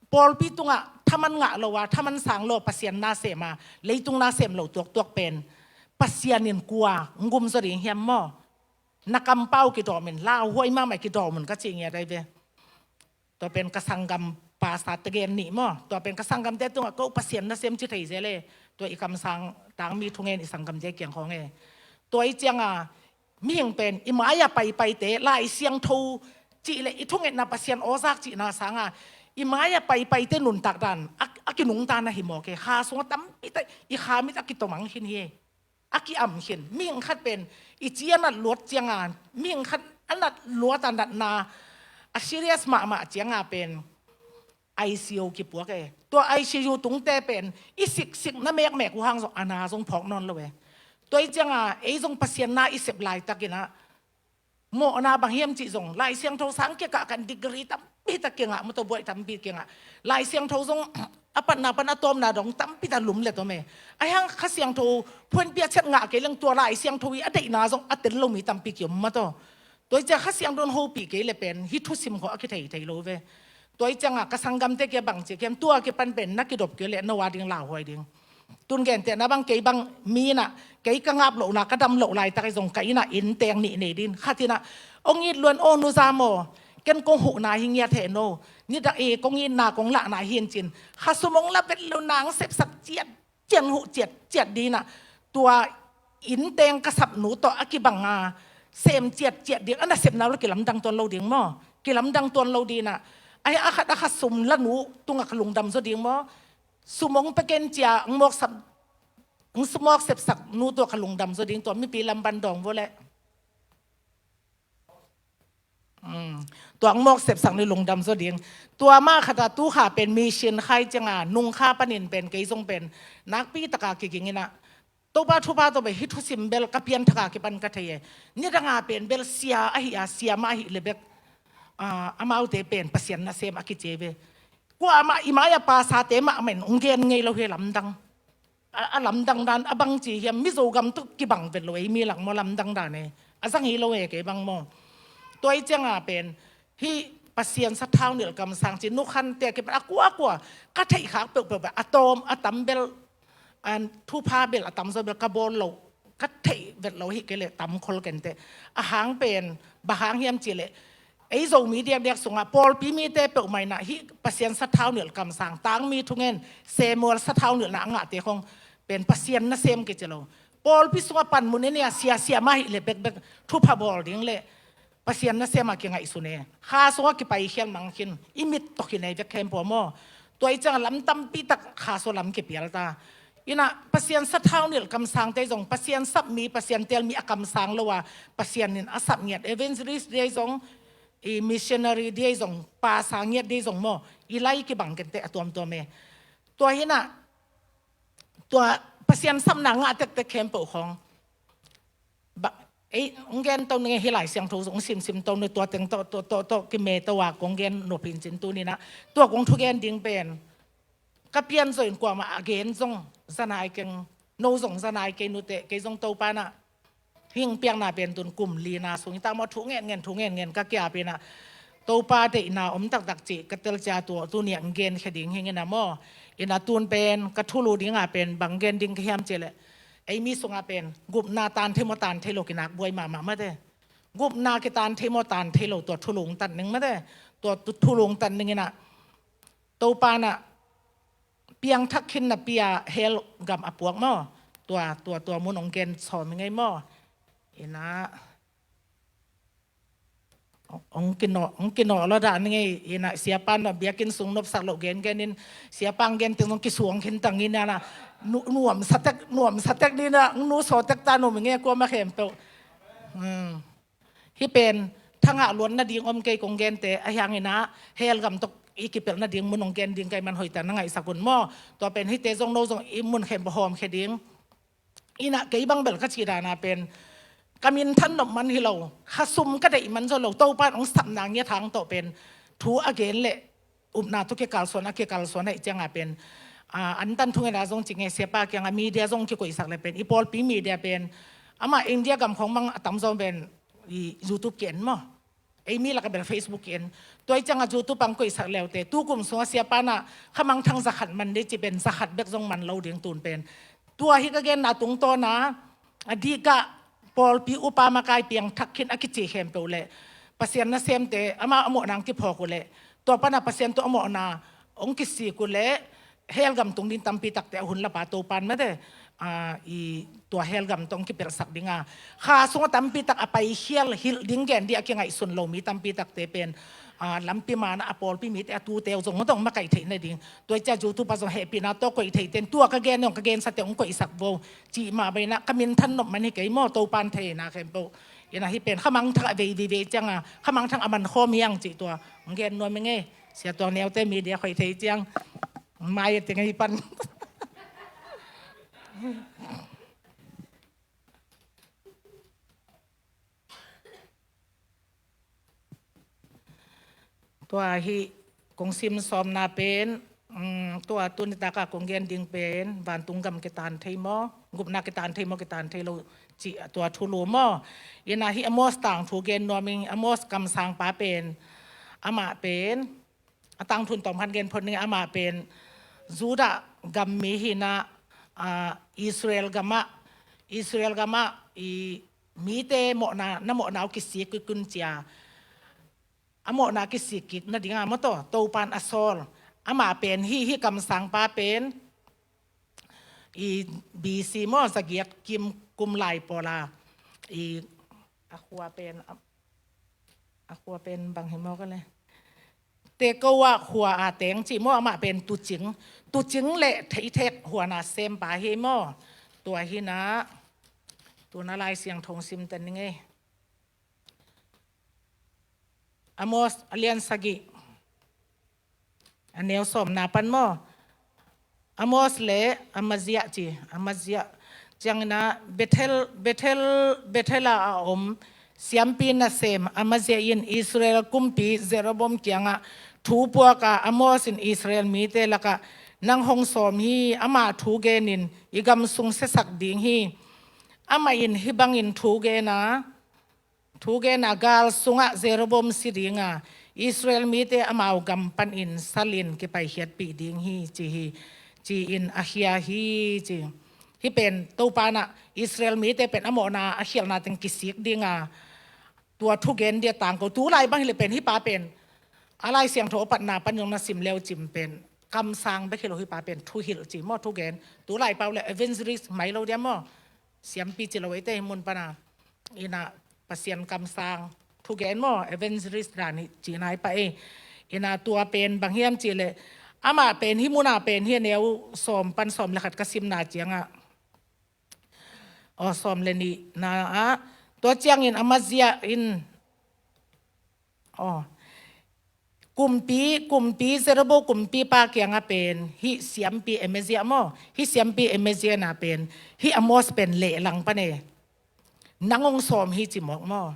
pawlpi tungah thaman ngah lo a, thaman sang lo Pasian nasem a, leitung nasem lo tuaktuak pen Pasian in kua hong gum zaw ding hiam maw. Na kampau kidawm in, lauhuai mahmah kidawm un ka cih ngiat ai ve. Tua pen ka sanggam pasa te gen nih maw. Tua pen ka sanggamte tungah ko Pasian nasem ci thei zel e. Tua i kamsang tangmi thungen i sanggamte kiang khawng e. Tua i cianga mihing pen i mai-a paipaite Lai Siangtho cih le i thungetna Pasian awzak cihna sanga i mai-a paipaite nuntak dan a, a kinungta na hi mawk e. Kha sungah tampi tak i kha mit a kitomang khin hi e. A ki-am khin. Mihing khat pen i ci a nat luat cianga mihing khat a nat luat a natna a serious mahmah cianga pen I C U kipuak e. Tua I C U tungte pen i siksik na mekmek uh hang zong a na zong phawk nawn lo e. Tua i cianga ei zong Pasian na i sep laitakinah mawhna bang hiam cih zong Lai Siangtho sang kikah kan degree tampi tak kingah, mawtaw buaih tampi kingah. Lai Siangtho zong a patna pan a tawpna dong tampi tak lum le tom e. Ahi hang Kha Siangtho phuanpia chet ngah kei leng tua Lai Siangtho i a deihna zong a tel lo mi tampi kiom mawtaw. Tua i ciah Kha Siangtho in hopih kei le pen hi thusim khawh a kithei thei lo ve. Tua i ciangah ka sanggamte kia bang ciah kiam tua kipan pen na kidop kei le no a ding lauhuai ding. Tun gentehna bang kei bang mi inah kei ka ngap lohna ka dam loh laitak i zong ka inah inn teng nih nei din khat inah ong it luan aw nuza maw, ken kong huhna hi ngiat heh no, nidak i kong itna kong lahna hi in cin kha sum ong la vet lo nang sepsak ciat cian huh ciat ciat dinah tua inn teng ka sapnu tawh a kibanga sem ciat ciat ding a nasepna uh la kilamdang tuan lo ding maw, kilamdang tuan lo dinah ahi a khat a kha sum la nu tungah ka lungdam zaw ding maw. Sumong peken cia ng mawk sap, ng sumawk sepsak nu tua ka lungdam zaw ding tua mipi lamban dawng vua leh. Tua ng mawk sepsak ni lungdam zaw ding. Tua mah khata tu kha pen mission khai cianga nung kha panin pen kei zong pen nakpi taka kiging inah Topa thupha tawh bel hi thusim bel ka pianthaka kipan ka thei e. Nidanga pen bel sia ahi a, sia mah ahi le bek amaute pen Pasian nasem a kici ve. Kuamah i mai-a pasate mahmah in ong gen ngei lo hi lamdang. A lamdang dan a bangci hiam, Mizo gam tawh kibang vet lo ei mi lak maw lamdang dan e. A zang hi lo e kei bang maw. Tua i cianga pen hih Pasian sathau nilh kamsang ci nukhante a kipan a kuakua ka theihkhak peuhpeuh bel a tawm a tam bel thupha bel a tamzaw bel ka bawl loh ka theih vet lo hi kei leh tam khol kenteh. A hang pen bang hang hiam cih leh ei Zomi diakdiak sungah pawlpi mite peuhmah inah hih Pasian sathau nilh kamsang tangmi thungen Samuel sathau nilhna a ngahte khong pen Pasian nasem kici lo. Pawlpi sungah panmun en ia siasia mah hi leh bekbek thupha bawl ding leh Pasian nasem a kingaihsun e. Kha sungah kipaikhial mang khin i mit tawh kinei vek khempeuh maw. Tua i ciangah lam tampi tak kha sungah lam kipial ta. Inah Pasian sathau nilh kamsangte zong Pasian sapmi, Pasian telmi a kamsang lo a Pasian in a sap ngiat evangelist dia zong, i missionary dia zong, pasa ngiat dia zong maw, i lai kibang kenteh a tuamtuam e. Tua hinah tua Pasian sapna ngah tektek khempeuh khawng ei ong gen to nge hi Lai Siangtho zong simsim to nge tua teng tawh tawh tawh tawh kime to a kong gen nopin cin tuninah tua kong thugen ding pen ka pian zoin kuamah a gen zong zanai keng, no zong zanai kei nute kei zong Topa nah hing piakna pen tun kum lina sung i tak maw thu ngen ngen thu ngen ngen ka kiapinah Topa deihna om taktak cih ka telcia tua tuniah ong gen khe ding hing inah maw. Inah tun pen ka thulu dinga pen bang gen ding ka hiam cih leh Ei mi sungah pen gupna taan thei maw, taan thei lo kinak buai mahmah mate. Gupna kitaan thei maw, taan thei lo, tua thu lungtat ning mate. Tua thu, thu lungtat ning inah Topa inah piangthak khin napi-a hell gam a puak maw. Tua, tua, tua mun hong gen sawm i ngei maw. Inah hong kinawh, hong kinawh lo dan ngei. Inah siapa in biakinn sung nopsak loh gengen in, siapa hong gen teng zong kisuang khin tang inah, nuamsa tek, nuamsa tek ni inah, nu saw tek ta, nu mi ngei kuamah khempeuh. Hmm. Hih pen thangah luan nading om kei kong gente, ahi hang inah hell gam tawh i kipelh nading mun hong gen ding ka hih man hoihtak na ngaihsak un maw. Tua pen hihte zong, no zong i mun khempeuh hawmkhia ding. Inah kei bang bel ka cih dan a pen ka minthan nop man hi lo, kha sum ka deih man zaw lo, Topa in hong sapna ngiat hang tawh pen thu a gen leh upna tawh kikalsuan, a kikalsuan ahih ciangah pen, ah, antan thungetna zong ci ngei, siapa kiangah media zong kikoihsak leh pen, i pawlpi media pen, amah India gam khawng mang a tamzaw pen i YouTube ki-en maw. Ei mi lakah bel Facebook ki-en. Tua ahih ciangah YouTube ah hong koihsak leute, tu kum sungah siapa inah khamangthang zakhat man ding cih pen, zakhat bek zong man lo ding tun pen. Tua hi ka genna tungtawn a, a dihkah pawlpi upa makai piangthak khin a kici khempeuh leh Pasian nasemte amau a mawhna hong kiphawk uh leh, tua panah Pasian tawh a mawhna hong kisik uh leh, hell gam tung ding tampi takte a hun lapa Topa in mate, ah, i tua hell gam tawh hong kipelhsak ding a, kha sungah tampi tak a paikhial hilh ding gen ding a kingaihsun lo mi tampi takte pen, ah, lampi manah a pawlpi mite, a tute uh zong mate hong makaih theih nading. Tua ahih ciang YouTube ah zong hehpihna tawh koih theih ten, tua ka gen, hong ka gensate hong koihsak vo cih mah bang inah ka minthan nop man hi kei maw, Topa in thei na khempeuh. Inah hih pen khamangthang a vei vei vei ciangah khamangthang a man khawm hi hang cih tua hong gen nuam i ngei. Sia Tuang Neute media khoih thei ciang mai a teng ahi pan. Tua hih kong sim sawmna pen, um, tua tuni takah kong gen ding pen, vantung gam kitaan thei maw, gupna kitaan thei maw, kitaan thei lo cih tua thulu maw. Inah hih Amos tangthu gen nuam ing. Amos kamsangpa pen, amah pen, a tangthu in tawm khan gen phot ning, amah pen Judah gam mi hi inah, ah, Israel gamah, Israel gamah i mite mawhna, na mawhna uh kisik kik un ci-a, a mawhna kisik kik nading a maw, tua Topa in a sawl. Amah pen hih, hih kamsangpa pen i B C maw, zagiat kim kum lai pawl a, i a khua pen, a, a khua pen bang hi maw ka le, Tekoa khua a teng cih maw, amah pen tuucing, tuucing le theithek huan a sempa hi maw. Tua hi inah, tu-in a Lai Siangtho sim ta ning ei. Amos a lian sagih, a neu sawmna pan maw. Amos le Amazia ci, Amazia ciang inah Bethel, Bethel, Bethel ah a om siampi nasem Amazia in Israel kumpi Jeroboam kiangah thu puak a, Amos in Israel mite lakah nang hong sawm hi, amah thu genin i gam sung siasak ding hi. Amah in hih bangin thu gen a, thu gen a, gal sungah Jeroboam si ding a, Israel mite amau gam panin salin kipaikhiatpih ding hi ci hi, ci-in a khia hi ci. Hih pen Topa inah Israel mite pen a mawhna a khialhna teng kisik ding a, tua thugen ding a tangko. Tulai bang hi leh pen hih pa pen a Lai Siangtho a patna pan zong na sim le uh cin pen kamsang bek hi lo, hih pa pen thuhilh ci maw, thugen. Tulai pau le evangelist mai lo dia maw, siampi ci lo eite hih mun pana. Inah Pasian kamsang thugen maw, evangelist dan hi cihna hi pah ei. Inah tua pen bang hiam cih leh, amah pen hih muna pen hih a neu sawm pan sawm le khat ka simna ciangah, aw, sawm le nihna ah, tua ciangin Amazia in, aw, kumpi, kumpi, Jeroboam kumpipa kiangah pen hih siampi Amazia maw, hih siampi Amazia na pen hih Amos pen lehlang pan e, nang hong sawm hi ci mawk maw.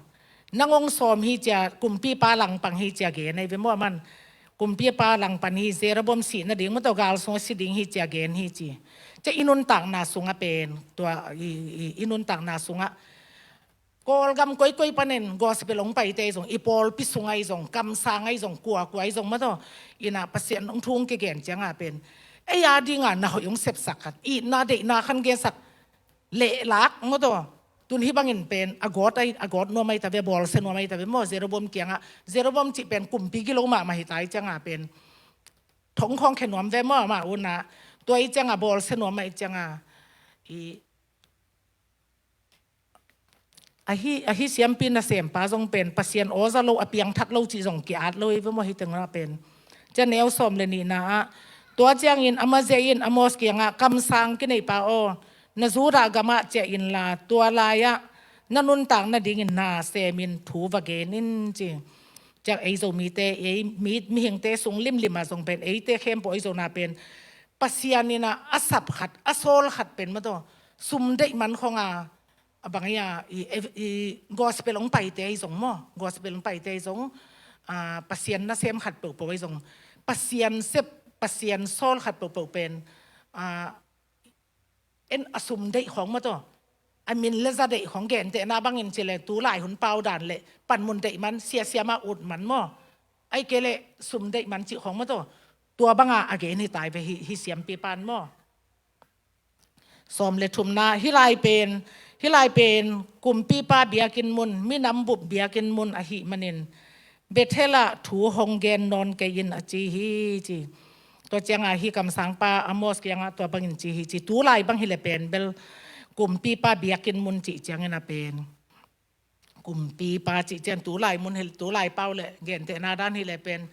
Nang hong sawm hi ci-a, kumpipa langpang hi ci-a gen ahi ve maw, aman. Kumpipa langpang hi, Jeroboam sih nading maw, tua gal sungah si ding hi ci-a gen hi ci. Cia i nuntakna sungah pen, tua i, i, i nuntakna sungah Kawlgam koikoi panin gospel hong paite ahi zong, i pawlpi sung ahi zong, kamsang ahi zong, kuakua ahi zong maw, tua inah Pasian hong thu hong kigen ciangah pen ei a dingah na hoih hong sepsak khat, itna deihna khan gensak, lehlak maw taw. Tun hih bangin pen a gawt a, a gawt nuam ahi ta ve, bawlsia nuam ahi ta ve maw, Jeroboam kiangah. Jeroboam cih pen kumpi gilo mahmah hi ta, ahih ciangah pen thong khawng khia nuam ve maw, amah unah. Tua ahih ciangah bawlsia nuam ahih ciangah, i, ahi, ahi siampi nasempa zong pen Pasian aw za lo, a piangthak lo cih zong ki-at lo hi ve maw, hih tengah pen. Cia neu sawm le nihna ah, tua ciangin Amazia in Amos kiangah, kamsang kineihpa aw, na Judah gamah ciah inla, tua lai-ah na nuntak nadingin na semin thu va gen in, ci. Ciang ei Zomite, ei mi, mihingte sung limlim ah zong pen eite khempeuh ei Zona pen Pasian in a, a sap khat, a sawl khat pen maw taw, sum deih man khawng a, a bang hi a, i, i gospel hong paite ahi zong maw, gospel hong paite ahi zong, a, Pasian nasem khat peuhpeuh ahi zong, Pasian sep, Pasian sawl khat peuhpeuh pen, a, en a sum deih khawng maw taw, a min le za deih khawng, gentehna bangin ci le tu lai hun pau dan le panmun deih man, siasia mah ut man maw, ahih kei le sum deih man cih khawng maw taw, tua banga a gen hi ta hi ve hih, hih siampipa in maw. Sawm le thumna, hih lai pen, hih lai pen kumpipa biakinn mun, minam bup biakinn mun ahih manin, Bethel ah thu hong gen nawn kei in, a ci hi, ci. Tua ciangah hih kamsangpa Amos kiangah tua bangin ci hi, ci. Tu lai bang hi le pen bel kumpipa biakinn mun cih ciangin a pen, kumpipa cih ciang tu lai mun hi, tu lai pau le gentehna dan hi le pen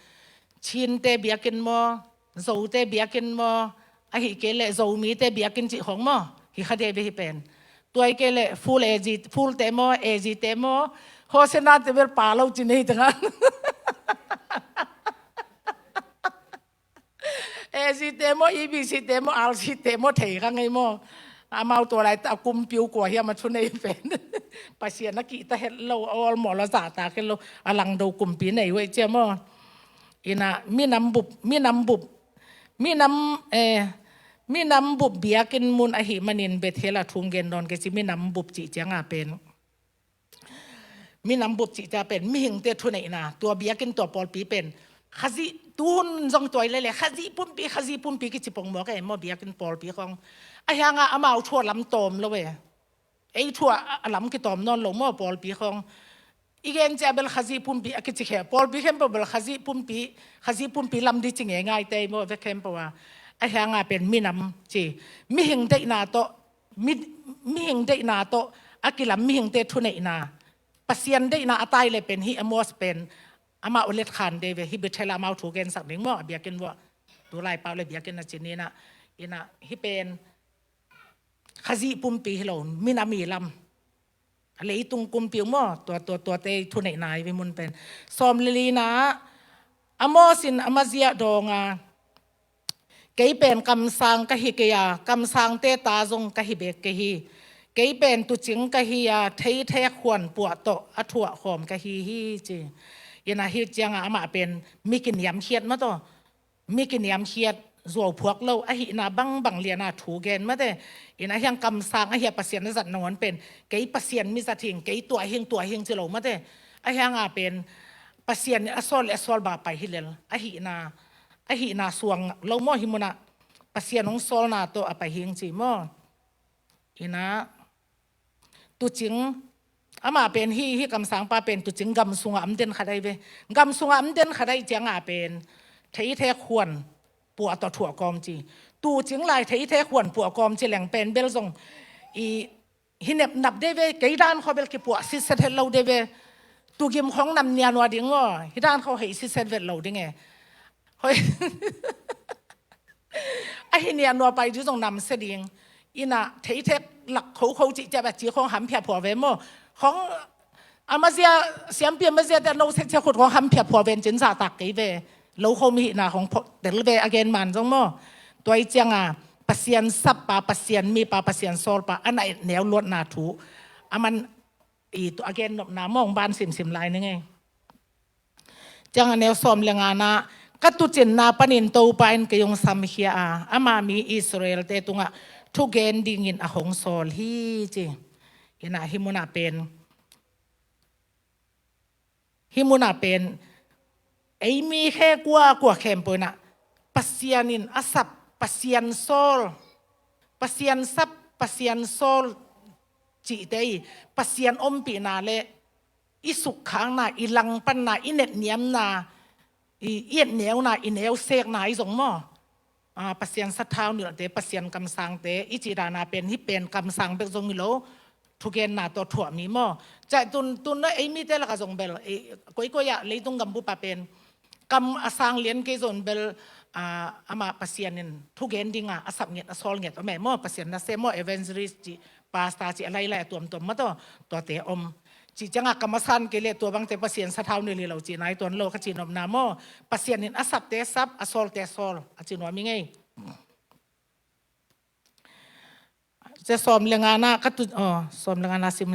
Chinte biakinn maw, Zote biakinn maw, ahih kei le Zomite biakinn cih khawng maw, hi kha dei ve hih pen. Tua ahih kei le Full A G, Fullte maw, A Gte maw, Hosanna te bel pa lo ci nei tengah. A Gte maw, E B Cte maw, R Cte maw, thei kha ngei maw. Amau tua lai ta a kumpi uh kua hiam a thu nei pen. Pasian a kihta het lo, a awlmawh lo, zahtak het lo, a langdo kumpi nei uh ei cia maw. Ina minam bup, minam bup, minam, eh, minam bup biakinn mun ahih manin Bethel ah thu hong gen nawn kei ci, minam bup cih ciangah pen. Minam bup cih ciang pen mihingte thuneihna, tua biakinn tua pawlpi pen Khazih, tuhun zong tua hi lele, Khazih pumpi, Khazih pumpi kici pongmawk e maw, biakinn pawlpi khawng. Ahi hangah amau thu a lam tawm lo e. Ei thu a, a lam kitawm nawn lo maw, pawlpi khawng. I gen ciang bel Khazih pumpi a kici khe, pawlpi khempeuh bel Khazih pumpi, Khazih pumpi lam di ci ngeingaite maw, vek khempeuh a. Ahi hangah pen minam ci, mihing deihna tawh, mi, mihing deihna tawh a kilam mihingte thuneihna, Pasian deihna a tai le pen hih Amos pen amau a letkhan dei ve, hih Bethel ah amau thu gensak ding maw, a biakinn vuah. Tu lai pau le biakinn a ci ni na, ina hih pen Khazih pumpi hi lo, minam i lam. A leitung kumpi uh maw, tua, tua, tuate thuneihna hi ve mun pen. Sawm le lina, Amos in Amazia dawng a, kei pen kamsang ka hi kei a, kamsangte ta zong ka hi bek kei hi. Kei pen tuucing ka hi a, theithek huan puah tawh a thuah khawm ka hi hi, ci. Ina hih ciangah amah pen mi kiniamkhiat maw taw. Mi kiniamkhiat, zuauphuak lo ahihna bangbang liana thu gen mate. Ina hiang kamsang ahi a Pasian a zat nangawn pen, kei Pasian mi zat hing, kei tua hing, tua hing ci lo mate. Ahi hanga pen Pasian a sawl le a sawl ba pai hi lel. Ahihna, ahihna suang lo maw hih munah. Pasian hong sawlna tawh a pai hing ci maw. Ina tuucing, amah pen hih, hih kamsangpa pen tuucing gam sungah om den khat ahi ve. Gam sungah om den khat ahi ciangah pen theithek huan puah tawh thuah kawm ci. Tuucing lai theithek huan puah kawm ci leng pen bel zong i hi nepnap dei ve, kei dan khaw bel kipuah sitset het lo dei ve. Tuugim khawng nam nianua ding maw, hih dan khaw hei sitset vet lo ding e. Hoi. Ahi nianua pai ding zong namsia ding. Ina theithek lak khokho cih ciah bia ci khawng hamphiah phuah ve maw. Khawng Amazia, siampi Amazia te a no set cia khut khawng hamphiah phuah ven cin zahtak kei ve. Lo khawm hihna khawng phuah tel ve a gen man zong maw. Tua hi cianga Pasian sappa, Pasian mipa, Pasian sawlpa a na et neu luatna thu a man i tu a gen nopna mawng ban simsim lai ning ei. Ciang a neu sawm le ngana, ka tuucinna panin Topa in kei hong samkhia a, ama mi Israel-te tungah thugen dingin a hong sawl hi ci. Ina hih munah pen, hih munah pen ei mi khe kua kua khempeuh inah Pasian in a sap, Pasian sawl, Pasian sap, Pasian sawl cihte i Pasian ompihna le i sukkhakna, i langpanna, i netniamna, i, i etneuna, i neusekna i zong maw. Ah, Pasian sathau nilhte, Pasian kamsangte i cih dana pen, hih pen kamsang bek zong hi lo, thugenna tawh thuahmi maw. Cai tun, tun na ei mite lakah zong bel, ei, koikoi ah leitung gambup ah pen kam a sang lian kei zong bel, ah, amah Pasian in thugen dinga a sap ngiat, a sawl ngiat om e maw, Pasian nasem maw, evangelist cih, pastor cih, a lailai a tuamtuam mah tawh, tuate om. Cih ciangah kam a san kei le tua bangte Pasian sathau nilh hi lo cih nai tuan lo ka cih nopna maw. Pasian in a sapte sap, a sawlte sawl, a cih nuam hi ngei. Cia sawm le ngana ka tu, aw, sawm le ngana sim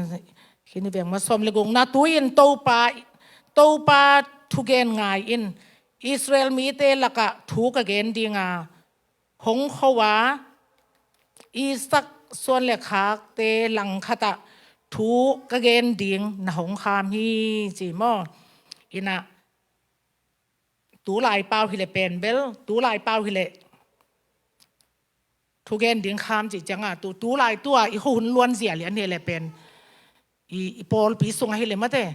khin hi veng maw. Sawm le gukna, tu-in Topa, Topa thugen ngai in, Israel mite lakah thu ka gen dinga, hong kho a, Isaac suan le khakte langkhatah thu ka gen ding na hong kham hi, ci maw. Inah, tu lai pau hi le pen bel, tu lai pau hi le thugen ding kham cih cianga, tu, tu lai tua i khuahun luan zia lian hi le pen, i, i pawlpi sungah hi le mate,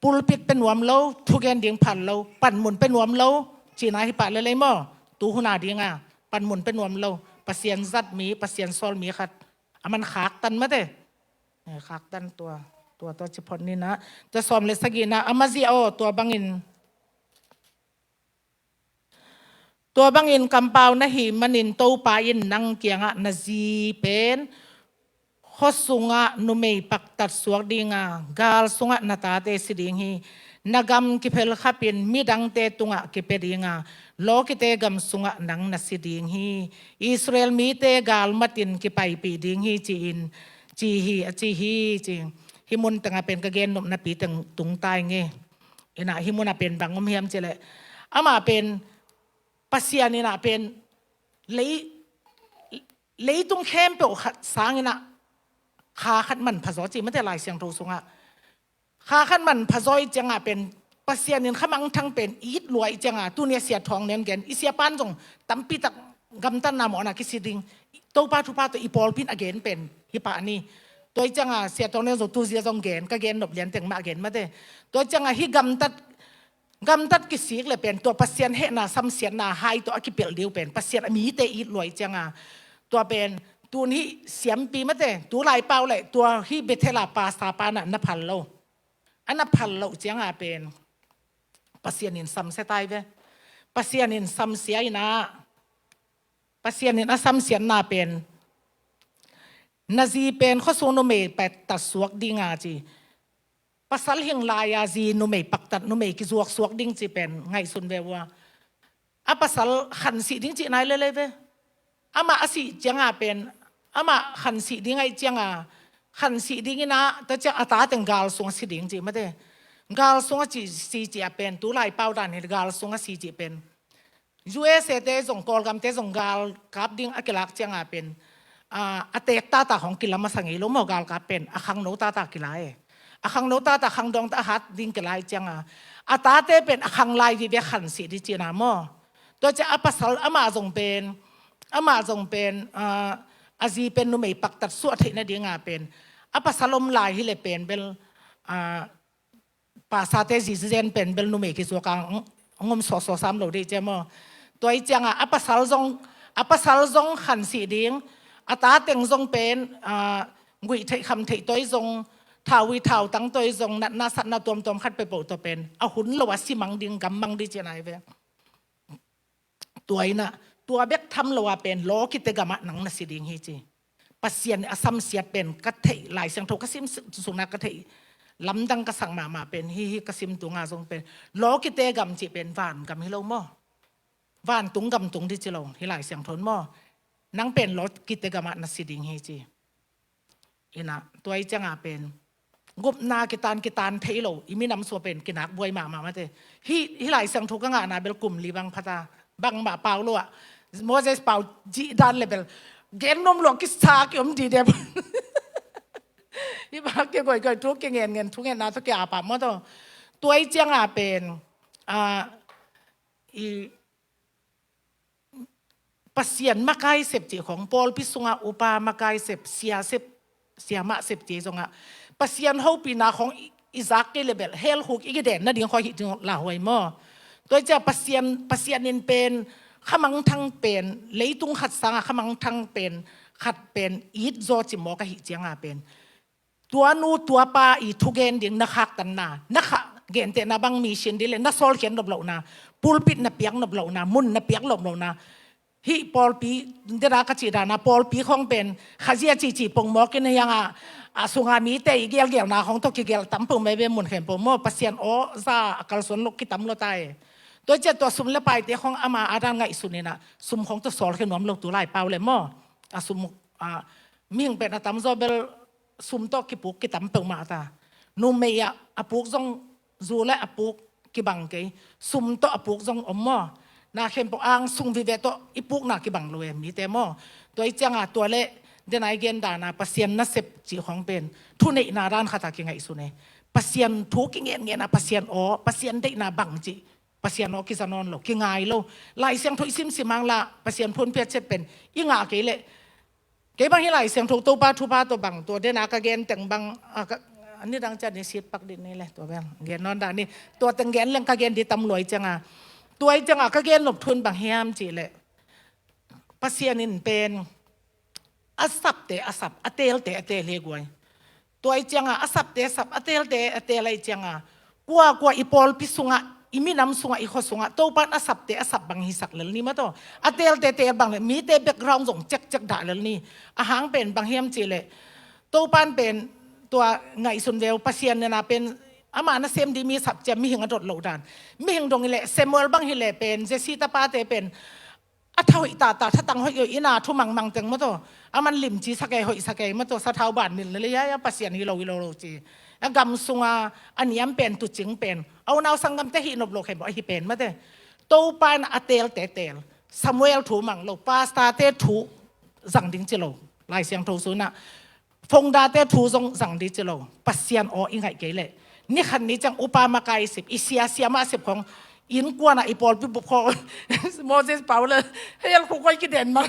pulpit pe nuam lo, thugen ding phal lo, panmun pe nuam lo, cihna hi pah lelei maw. Tu huna dinga panmun pe nuam lo, Pasian zat mi, Pasian sawl mi khat a man khaktan mate. Eh, khaktan tua, tua, tua ci phot ni na. Tua sawm le sagihna, a mazia aw, tua bangin, tua bangin kampau na hih manin Topa in nang kiangah na zi pen khua sungah numei paktat suak dinga, gal sungah na tate si ding hi. Na gam kiphelkhapin midangte tungah kipia dinga, lawkite gam sungah nang na si ding hi. Israel mite gal matin kipaipih ding hi, ci-in, ci hi, a ci hi, ci. Hih mun tengah pen ka gen nopnapi teng tungta ing e. Inah hih munah pen bang om hiam cih leh, amah pen, Pasian inah pen lei, leitung khempeuh khat sang inah kha khat manpha zaw ci mate, Lai Siangtho sungah. Kha khat manpha zaw i ciangah pen Pasian in khamangthang pen it lua i ciangah, tuni a sia thawng nen gen, i siapan zong tampitak gamtatna mawhna kisi ding, Topa thupha tawh i pawlpi in a gen pen hi pah ni. Tua i ciangah sia thawng nen zong tuzia zong gen, ka gen nop lian teng mah a gen mate. Tua i ciangah hih gamtat, gamtat kisik le pen tua Pasian hehna samsiatna hai tawh a kipelh ding uh pen Pasian a mite it lua i ciangah, tua pen tun hih siampi mate, tu lai pau le tua hih Bethel a pastor pa na, na phal lo. A na phal loh ciangah pen Pasian in samsia tai ve. Pasian in samsia inah, Pasian in a samsiatna pen, na zi pen khua sung numei paktat suak dinga ci. Pasal hing lai-a zi numei paktat, numei kizuak suak ding ci pen ngaihsun ve ua. A pasal khansih ding cih nai lele ve. Amah a sih cianga pen, amah khansih ding aih cianga, khansih ding inah, tua ciang a ta teng gal sung a si ding cih mate. Gal sung a ci, si cih a pen, tu lai pau dan hi gal sung a si cih pen. U S A te zong, Kawlgam te zong gal kap ding a kilak cianga pen, a, a teek tata hong kilam a sa ngei lo maw, gal kap pen a khangno tata kila e. A khangno tata khangdawng ta a hat ding kila i cianga, a tate pen a khang lai vive khansih ding cihna maw. Tua ciang a pasal amah zong pen, amah zong pen, a, a zi pen numei paktat suah theih nadinga pen, a pasal om lai hi le pen bel, a, pasate zi zen pen bel numei kizuak a, ng, ngom sawhsawh sam lo dih cia maw. Tua i cianga a pasal zong, a pasal zong khansih ding, a ta teng zong pen, a, guih theih kham theih toi zong, thau i thau tang toi zong, natna satna tuamtuam khat peuhpeuh tua pen a hun lo a si mang ding, gam mang ding cihna hi ve. Tua inah, tua bek tham lo a pen lawkite gamah nang na si ding hi ci. Pasian a samsiat pen ka theih, Lai Siangtho ka sim sukna ka theih lamdang ka sak mahmah pen hi, hi ka sim tunga zong pen lawkite gam cih pen van gam hi lo maw. Vantung gam tung ding ci lo hi Lai Siangtho in maw. Nang pen lawkite gamah na si ding hi ci. Inah, tua i cianga pen gupna kitan, kitan thei lo, i minam sua pen kinak buai mahmah mate. Hi, hi Lai Siangtho ka ngahna bel kum li bang phata, bangmah pau lo ah, Moses pau cih dan le bel gen nuam lo, kisa kiom didem. Hi bang kigoigoi thu kingen ngen, thu ngenna thu kia pah maw taw. Tua i cianga pen, a, i Pasian makai sep cih khong, pawlpi sunga upa makai sep, sia sep, siamah sep ci zongah Pasian hopihna khawng i, i zak kei le bel hell khuk i kiden nading khawng hi ding lauhuai maw. Tua hi ciah Pasian, Pasian in pen kha mangthang pen, leitung khat sangah kha mangthang pen khat pen it zaw ci mawk ahih ciangah pen tua nu tua pa i thugen ding na khaktanna, na kha gentehna bang mi sin ding le na sawlkhiat nop lohna, pulpit na piak nop lohna, mun na piak nop lohna, hih pawlpi, deda ka cih dana pawlpi khawng pen khazia cihcih pongmawk in hiangah a sunga mite i gelgelna khawng tawh kigel tam pong mai ve mun khempeuh maw, Pasian aw za a kalsuan lo kitam lo ta e. Tua ciah tua sum le paite khawng ama a dan ngaihsun inah sum khawng tawh sawlkhia nuam lo tu lai pau le maw. A sum a mihing pen a tamzaw bel sum tawh kipuk kitam peuhmah ta. Numei ah a puk zong, zu le a puk kibang kei, sum tawh a puk zong om maw. Na khempeuh ang sung vive tawh i pukna kibang lo e mite maw. Tua hi cianga tua le dena i gen dana Pasian nasep cih khawng pen thuneihna dan khata kingaihsun e. Pasian thu kingenngenna, Pasian aw, Pasian deihna bang cih Pasian aw kiza nawn lo, kingai lo. Lai Siangtho i simsim hang la Pasian phunphiat chet pen i ngah kei leh, kei bang hi Lai Siangtho Topa thupha tawh bang tua dena ka gen teng bang a, ka, a nidang ciat ni sit pak dih ni le tua bel gen nawn dah ni. Tua teng gen leng ka gen dih tam luai cianga, tua i cianga ka gen nop thun bang hiam cih leh, Pasian in pen a sapte a sap, a teelte a teel hi guai. Tua i cianga a sapte a sap, a teelte a teel ahi cianga kua kua i pawlpi sungah, i minam sungah, i khua sungah Topan a sapte a sap bang hisak lel ni maw taw. A teelte teel bang le mite background zong cekcek dah lel ni. A hang pen bang hiam cih leh, Topan pen tua ngaihsun veu, Pasian nena pen ama nasem dih mi sap cia mihing a dot loh dan. Mihing dong hi leh Samuel bang hi leh pen Jesse tapate pen a tha hoih tata, thatang hoih hoih ina thu mangmang teng maw taw. A man limci sakei hoih sakei maw taw, sathau ban mil na le ya ya Pasian hi lo hi lo lo ci. A gam sunga a niam pen, tucing pen, a unau sanggamte hih nop lo khempeuh ahi pen mate. Topa in a teelte teel, Samuel thu mang lo, pastorte thu zang ding ci lo. Lai Siangtho sunah founder-te thu zong zang dih ci lo. Pasian aw i ngaih kei leh, ni khat ni ciang upa makai sip, i sia siamah sip khong, innkuanah i pawlpi bup khong Moses pau le hell khuk koi kiden mang.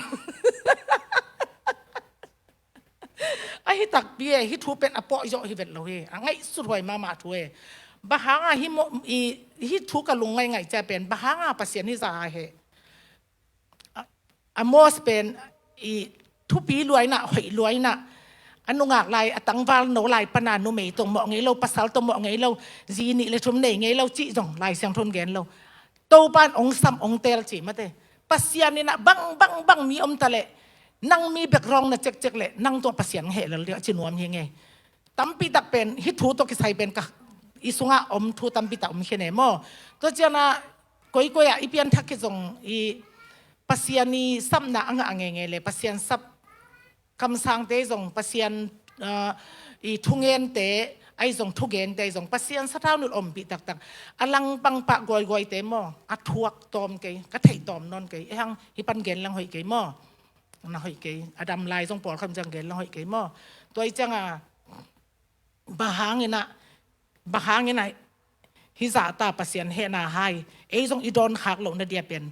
Ahi takpi e, hih thu pen a pawh zawh hi vet lo hi. A ngaihsut huai mahmah thu e. Bang hanga hih thu ka lung ngaingai cia pen bang hanga Pasian hih za a he? Amos pen i thupi luaina, hoih luaina, a nungak lai, a tangval no lai pana numei tawh mawh ngei lo, pasal tawh mawh ngei lo, zi nih le thum nei ngei lo cih zong Lai Siangtho in gen lo. Topan ong sam ong teel ci mate. Pasian inah bang bang bang mi om ta leh, nang mi background na cekcek leh nang tawh Pasian heh lel ding a ci nuam hi ngei. Tampi tak pen hih thu tawh kisai pen ka i sungah om thu tampi tak om khin e maw. Tua cianah koikoi ah i pianthak khit zong i Pasian i sapna a ngah ngeingei le Pasian sap kamsangte zong, Pasian i thungente ahi zong, thugente ahi zong, Pasian sathau nilh ompih taktak a langpang pah guaiguaite maw, a thuak tawm kei, ka theih tawm nawn kei. Ehang hih pan gen lang hoih kei maw. Na hoih kei, a dam lai zong pawlkhat ciang gen lang hoih kei maw. Tua i cianga bang hanginah, bang hanginah hih zahta Pasian hehna hai ei zong i dawn khak lohna dia pen,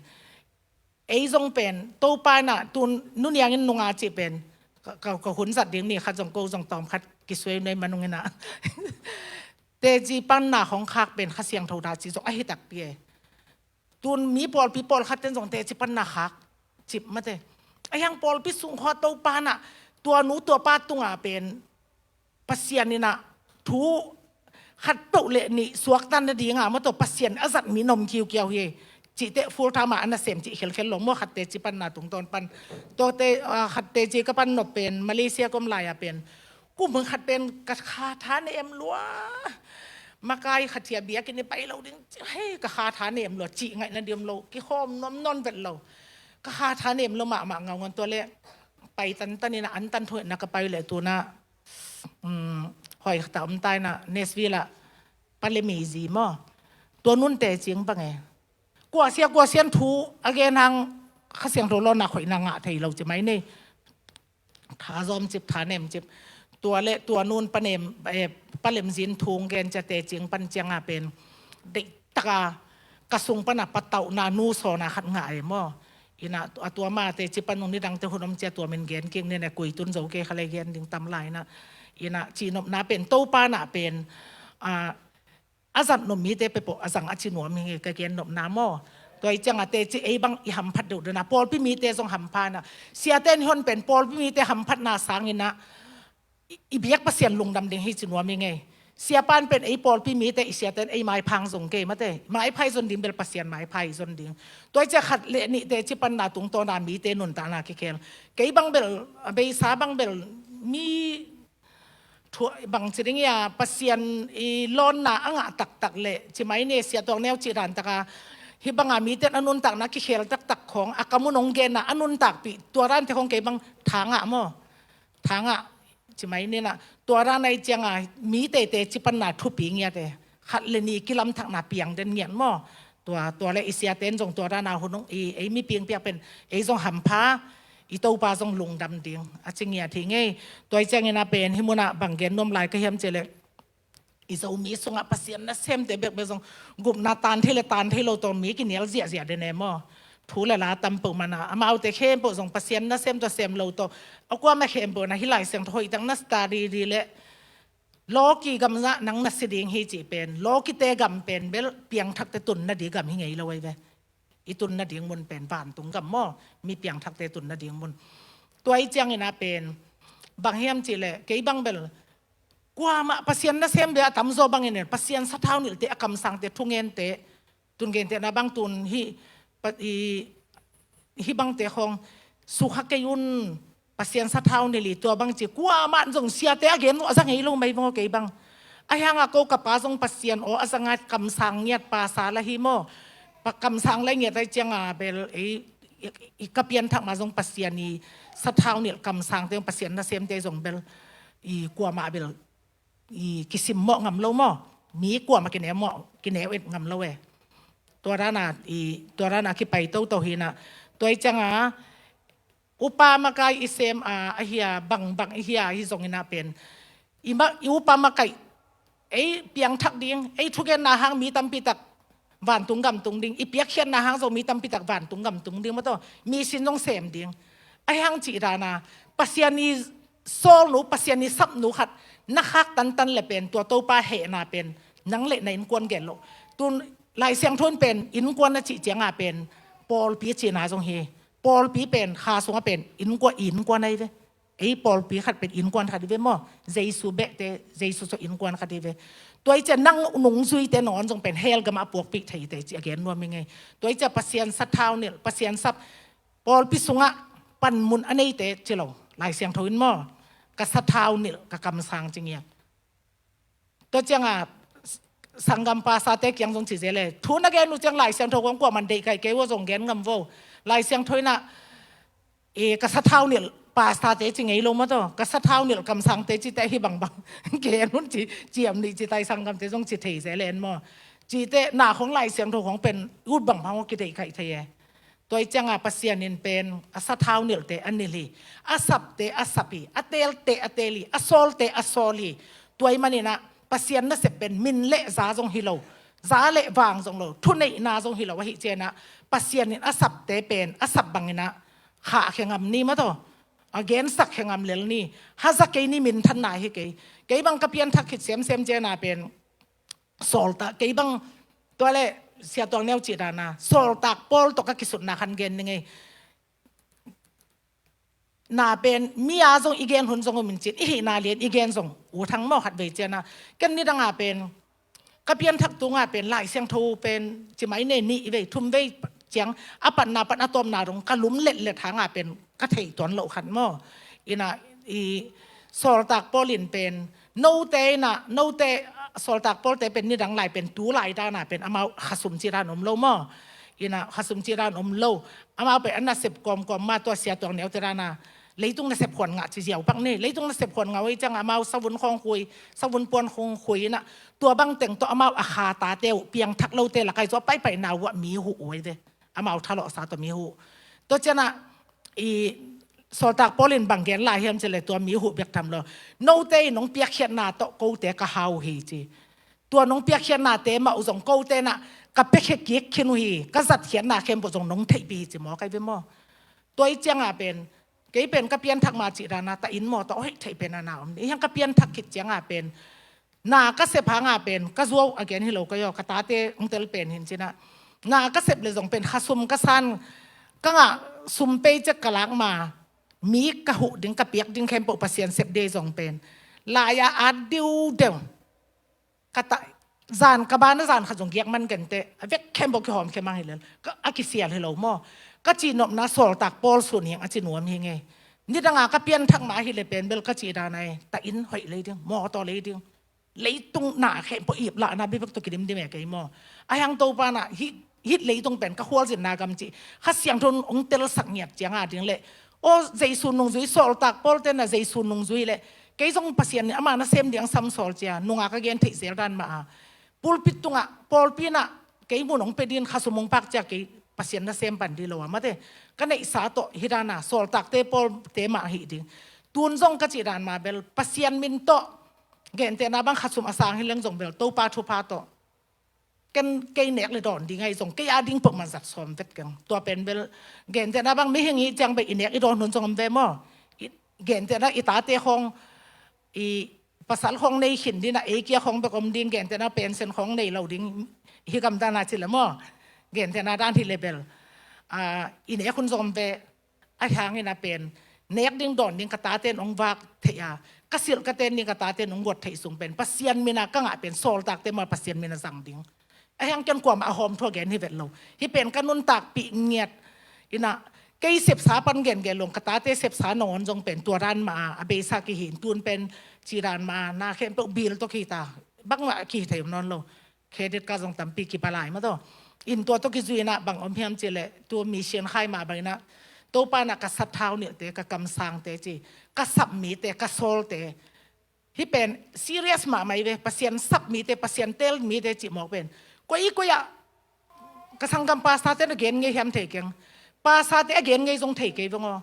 ei zong pen Topa inah tun nuniangin nunga cih pen ka, ka, ka hun zat ding ni khat zong ko zong tawm khat kisuai nuai manunginah teci panna hong khak pen Kha Siangtho dah cih zong ahi takpi e. Tun mi pawlpi pawlkhat ten zong teci panna khak cip mate. A hiang pawlpi sung khua Topa inah tua nu tua pa tunga pen Pasian inah thu khat peuh le nih suaktan nadinga maw taw Pasian a zat mi nom kiukiau hi. Cihte full time a na sem cih khelkhel lo maw, khat teci panna tungtawn pan. Tuate khat teci ka pan nop pen Malaysia kom lai-a pen kum khat pen ka kha tha nem lua. Makai khat hi a biakinn i pai lo ding, hei ka kha tha nem lua, cih ngaihna diam lo, kikhawm nuam nawn vet lo. Ka kha tha nem lo mahmah ngaungaun tua le pai tantan inah antan thu inah ka pai le tunah um, hoi khata om ta inah Nashville ah pa le mei zi maw. Tua nunte cing bang e. Kuasia kuasian thu a gen hang Kha Siangtho lawnna khoihna ngah thei lo ci mai nei. Tha zawm cip, tha nem cip. Tua le tua nun panem, eh, palem zin thung gen ciate cing pan cianga pen deihtaka ka sung pana patauhna nu sawna khat ngah e maw. Ina a tua ma teci pan nung nidangte hun om cia tua min gen kik ni ne, kuitun zo kei kha le gen ding tam lai na. Ina cihnopna pen Topa na pen a a zat nop mite peuhpeuh a zang a ci nuam hi nge ka gen nopna maw. Tua i cianga teci ei bang i hamphat deuh dena pawlpi mite zong hampha na. Siate in hon pen pawlpi mite hamphatna sangina i biak Pasian lungdam ding hi ci nuam hi nge. Siapan pen ei pawlpi mite i siate in ei maiphang zong kei mate, maipha i zon ding bel Pasian maipha i zon ding. Tua i cia khat le nih teci panna tungtawna mite nuntakna kikhel. Kei bang bel a beisa bang bel mi bangci ding ia Pasian i lawnna a ngah taktak le cimai ne, Sia Tuang Neu cih dan taka hi banga mite in a nuntakna kikhel taktak khong a kamun hong genna a nuntakpih tua dante khong kei bang tha ngah maw. Tha ngah cimai nina tua dan a i cianga mite teci panna thupi ngiate, khat le ni kilamthakna piang den ngiat maw. Tua tua le i siate in zong tua dana hun hong i ei mi piang piak pen ei zong hampha, i Topa zong lungdam ding a ci ngiat hi ngei. Tua i ciangina pen hi muna bang gen nuam lai ka hiam cih le i Zomi sungah Pasian nasemte bekbek zong gupna tan thei le tan thei lo tawh mi kinial ziahziah den e maw. Thu le la tam peuh mana amaute khempeuh zong Pasian nasem tawh sem lo tawh a kuama khempeuh na hi Lai Siangtho hoih tak na sta riri le lawki gam zah nang na si ding hi cih pen lawkite gam pen bel piangthakte tunna ding gam hi ngei lo ei ve. I tunna ding mun pen vantung gam maw, mi piangthakte tunna ding mun. Tua i ciangina pen bang hiam cih le kei bang bel kuamah Pasian nasem bia a tamzaw bangin Pasian sathau nilhte a kamsangte thungente tungente na bang tun hi, hi bangte khong sukha kei un. Pasian sathau nilh i tua bang ci kuamah zong siate a gen a za ngei lo mai bang aw kei bang. A hianga ko ka pa zong Pasian aw a za ngat kamsang ngiat pasa la hi maw. Pa kamsang la ngiat ai cianga bel ei i ka pianthak ma zong Pasian i sathau nilh kamsangte zong Pasian nasemte zong bel i kuamah bel i kisim mawh ngam lo maw. Mi kuamah kineu mawh kineu et ngam lo e. Tua dana i tua dana kipai toto hina. Tua i cianga upa makai i sem a ahia bangbang i hia hi zongina pen i upa makai ei piangthak ding, ei thugenna hang mi tampitak vantung gam tung ding, i piakkhiatna hang zong mi tampitak vantung gam tung ding maw taw, mi sin zong sem ding. A hang cih dana Pasian i sawlnu, Pasian i sapnu khat na khak tantan le pen tua Topa hehna pen nang le na innkuan gen lo. Tun Lai Siangtho in pen innkuan a cih cianga pen pawlpi a cihna zong hi. Pawlpi pen kha sunga pen innkuan, innkuan ahi ve. Ei pawlpi khat pen innkuan khat hi ve maw. Jesu behte Jesu so innkuan khat hi ve. Tua i cia nang nungzuite nawn zong pen hell gama a puakpih theite ci a gen nuam hi ngei. Tua i cia Pasian sathau nilh, Pasian sap pawlpi sungah panmun a neite ci lo. Lai Siangtho in maw ka sathau nilh ka kamsang ci ngiat. Tua cianga sanggam pasate kiang zong ci zele thu na gen uh ciang Lai Siangtho kong kuaman deih kai kei uh a zong gen ngam vo. Lai Siangtho inah e ka sathau nilh pasate ci ngei lo maw taw, ka sathau nilh kamsangte cite hi bangbang gen hun ci ciam nih ci tai sanggamte zong ci thei zele en maw. Cite na khong Lai Siangtho khong pen ut bangbang aw kideih kai thei e. Tua i cianga Pasian in pen a sathau nilhte a nilh hi, a sapte a sap hi, a teelte a teel hi, a sawlte a sawl hi. Tua i maninah Pasian nasep pen min le za zong hi lo, za le vang zong lo, thuneihna zong hi lo ahi cianah Pasian in a sapte pen a sap banginah khahkhia ngam ni maw taw, a gensak khia ngam lel ni. Haza kei ni minthanna hi kei. Kei bang ka pianthak khit semsem ciana pen sawltak kei bang tua le Sia Tuang Neu cih dana sawltak pawl tawh ka kisutna khan gen ni ngei. Na pen mi a zong i gen hun zong umin cin i hihna lian i gen zong u thang maw khat vei ciana ken nidanga pen ka pianthak tunga pen Lai Siangtho pen cimai ne nih vei thum vei ciang a patna pat a tawmna dong ka lum letlet hanga pen ka theih tuan loh khat maw. Ina i sawltak pawl in pen note ina note sawltak pawlte pen nidang lai pen tu lai dana pen amau khasum ci dan om lo maw. Ina khasum ci dan om lo. Amau pen a nasep kawmkawm ma tua Sia Tuang Neu te dana leitung nasep khuan ngah ci ziau pak ni. Leitung nasep khuan ngah oi cianga amau savun khawng khui, savun puan khawng khui ina tua bang teng tawh amau a kha tate uh piangthak lote lakai zaw paipai na uah mi huh uai ve. Amau thalawhsa tawh mi huh. Tua cianah i sawltak pawl in bang gen lai hiam cih le tua mi huh bek tham lo. Note i nong piakkhiatna tawh kote ka hau hi ci. Tua nong piakkhiatnate mah uh zong kote nah ka piakhia kik khin uh hi, ka zatkhiatna khempeuh zong nong theihpih hi ci maw, kai ve maw? Tua i cianga pen, kei pen ka pianthak ma cih dana, ta in maw, ta oih theih pen a na om. Hiang ka pianthak khit cianga pen, na ka sep hanga pen, ka zuau a gen hi lo ka yaw, ka tate hong tel pen hin cina. Na ka sep le zong pen, kha sum ka san, ka ngah sum pei cek ka lak ma, mi ka huh ding, ka piak ding khempeuh Pasian sep dei zong pen. Lai-a at diudeu. Ka ta, zan ka bana zan khat zong giak man gente, a vek khempeuh kihawm khia mang hi lel. Ka, a kisial hi lo maw. Ka cihnopna sawltak pawl sun hing a ci nuam hi ngei. Nidanga ka pianthak ma hi le pen bel ka cih dana e, ta in hoih lei ding, mawtaw lei ding. Leitung na khempeuh iplahna bibek tawh kidimdim e kei maw. A hiang Topa na, hih, hih leitung pen ka khualzinna gam cih Kha Siangtho hong telsak ngiat cianga ding le, aw, Jesu nungzui, sawltak pawlte na Jesu nungzui le, kei zong Pasian in ama nasem ding sam sawl cia, nunga ka gen theih zel dan mah a. Pulpit tungah, pawlpi na, kei mun hong pe din kha sum hong pak cia kei Pasian nasem pan di lo a mate. Ka neihsa tawh hi dana, sawltakte pawlte mah hi ding. Tun zong ka cih dan ma bel, Pasian min tawh, gentehna bang kha sum a sang hi leng zong bel, Topa thupha tawh. Ken kei nek le dawn ding ahi zong, kei a ding peuhmah zat sawm vet keng. Tua pen bel, gentehna bang mihing i ciang bel, i nek i dawn hun zong om ve maw. I, gentehna i tate khawng, i pasal khawng nei khin dina, ei kia khawng bek om ding, gentehna pension khawng nei lo ding, hi gamdana ci le maw. Gentehna dan hi le bel. A, i nek hun zong om ve, a hiangin a pen, nek ding dawn ding ka taten hong vak theih a, ka silh ka ten ding ka taten hong guat theih sung pen, Pasian mina ka ngah pen, sawltakte ma Pasian mina zang ding. A hiang ken kuamah a hawm thua gen hi vet lo. Hih pen ka nuntakpih ngiat. Ina, kei sepsa pan gen gen long, ka tate sepsa nangawn zong pen, tua dan ma a, a beisa kihin tun pen, ci dan ma a, na khempeuh bil tawh kita. Bangmah kihi thei om nawn lo. Credit card zong tampi kipa lai mah tawh. In tua tawh kizui inah bang om hiam cih leh, tua mission khai mah bang inah, Topa inah ka sathau nilhte, ka kamsangte ci, ka sap mite, ka sawlte. Hih pen serious mahmah hi ve, Pasian sap mite, Pasian teel mite cih mawk pen. Koi koi ah, ka sanggam pastorte na gen ngei hiam thei keng. Pastorte a gen ngei zong thei kei veng aw.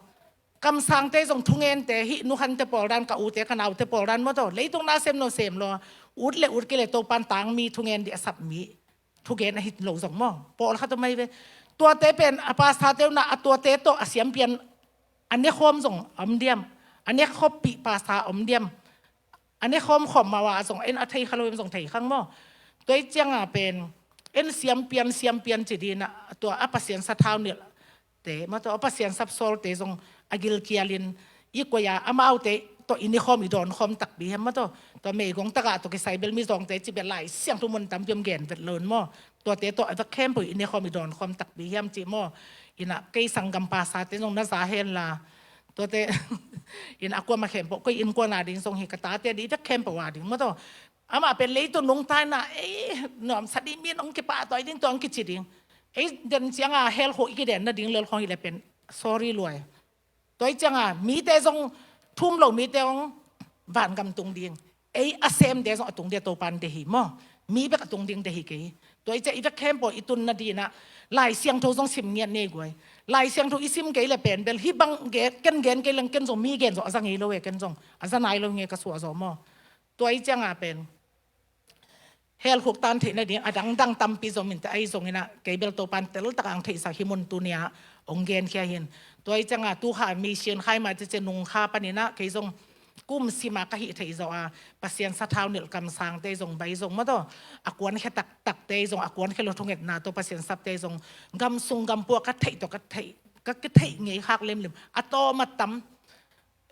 Kamsangte zong thungente, hih nukhante pawl dan, ka ute, ka naute pawl dan maw tawh. Leitung na sem no sem lo. Ut le ut kei le Topan tang mi thungen dih a sap mi. Thugen a hit lo zong maw. Pawl khat om ahi ve. Tuate pen a pastorte uh na a tuate tawh a siampian a nekhawm zong om diam. A nekhoppih pastor om diam. A nekhawm khawm mah a zong en a thei kha lo em zong thei khang maw. Tua i cianga pen en siampian, siampian ci dina tua a Pasian sathau nilh te, mah tawh a Pasian sapsawlte zong a gilkialin i koih a, amaute tawh i nikhawm i dawnkhawm takpi hiam mah tawh. Tua meigong tagah tawh kisai bel mizawngte ci bel Lai Siangtho mun tampi om gen vet lo in maw. Tuate tawh a vek khempeuh i nikhawm i dawnkhawm takpi hiam ci maw. Ina kei sanggam pastorte zong na za hen la. Tuate ina a kuamah khempeuh koi innkuan a ding zong hi ka tate dih vek khempeuh a ding mah tawh. Amah pen leitung nungta ina ei nuamsa dih min hong kipahtawi ding tua hong kici ding. Ei den cianga hell khuk i kiden nading lel khawng hi le pen sorry luai. Tua i cianga mite zong thum lo mite hong vangam tung ding. Ei a semte zong a tung ding a Topan deih hi maw. Mi bek a tung ding deih hi kei. Tua i ciang i vek khempeuh i tun nadinah Lai Siangtho zong sim ngiat nei guai. Lai Siangtho i sim kei le pen bel hih bang gen, ken gen kei leng ken zong mi gen zong a za ngei lo e, ken zong a za nai lo nge ka suah zaw maw. Tua i cianga pen hell khuk tan theih nading a dangdang tampi zong minte ahi zongina kei bel Topan teltak ang theihsak hi mun tunia hong genkhia hin. Tua i cianga tu kha mission khai mah cici nung kha panina kei zong kum sima ka hih theih zawh a Pasian sathau nilh kamsangte zong bai zong mah tawh a kuankhia taktakte zong a kuankhia lo thungetna tawh Pasian sapte zong gam sung gam pua ka theih tawh ka theih ka theih ngei khak lemlem a tawm a tam.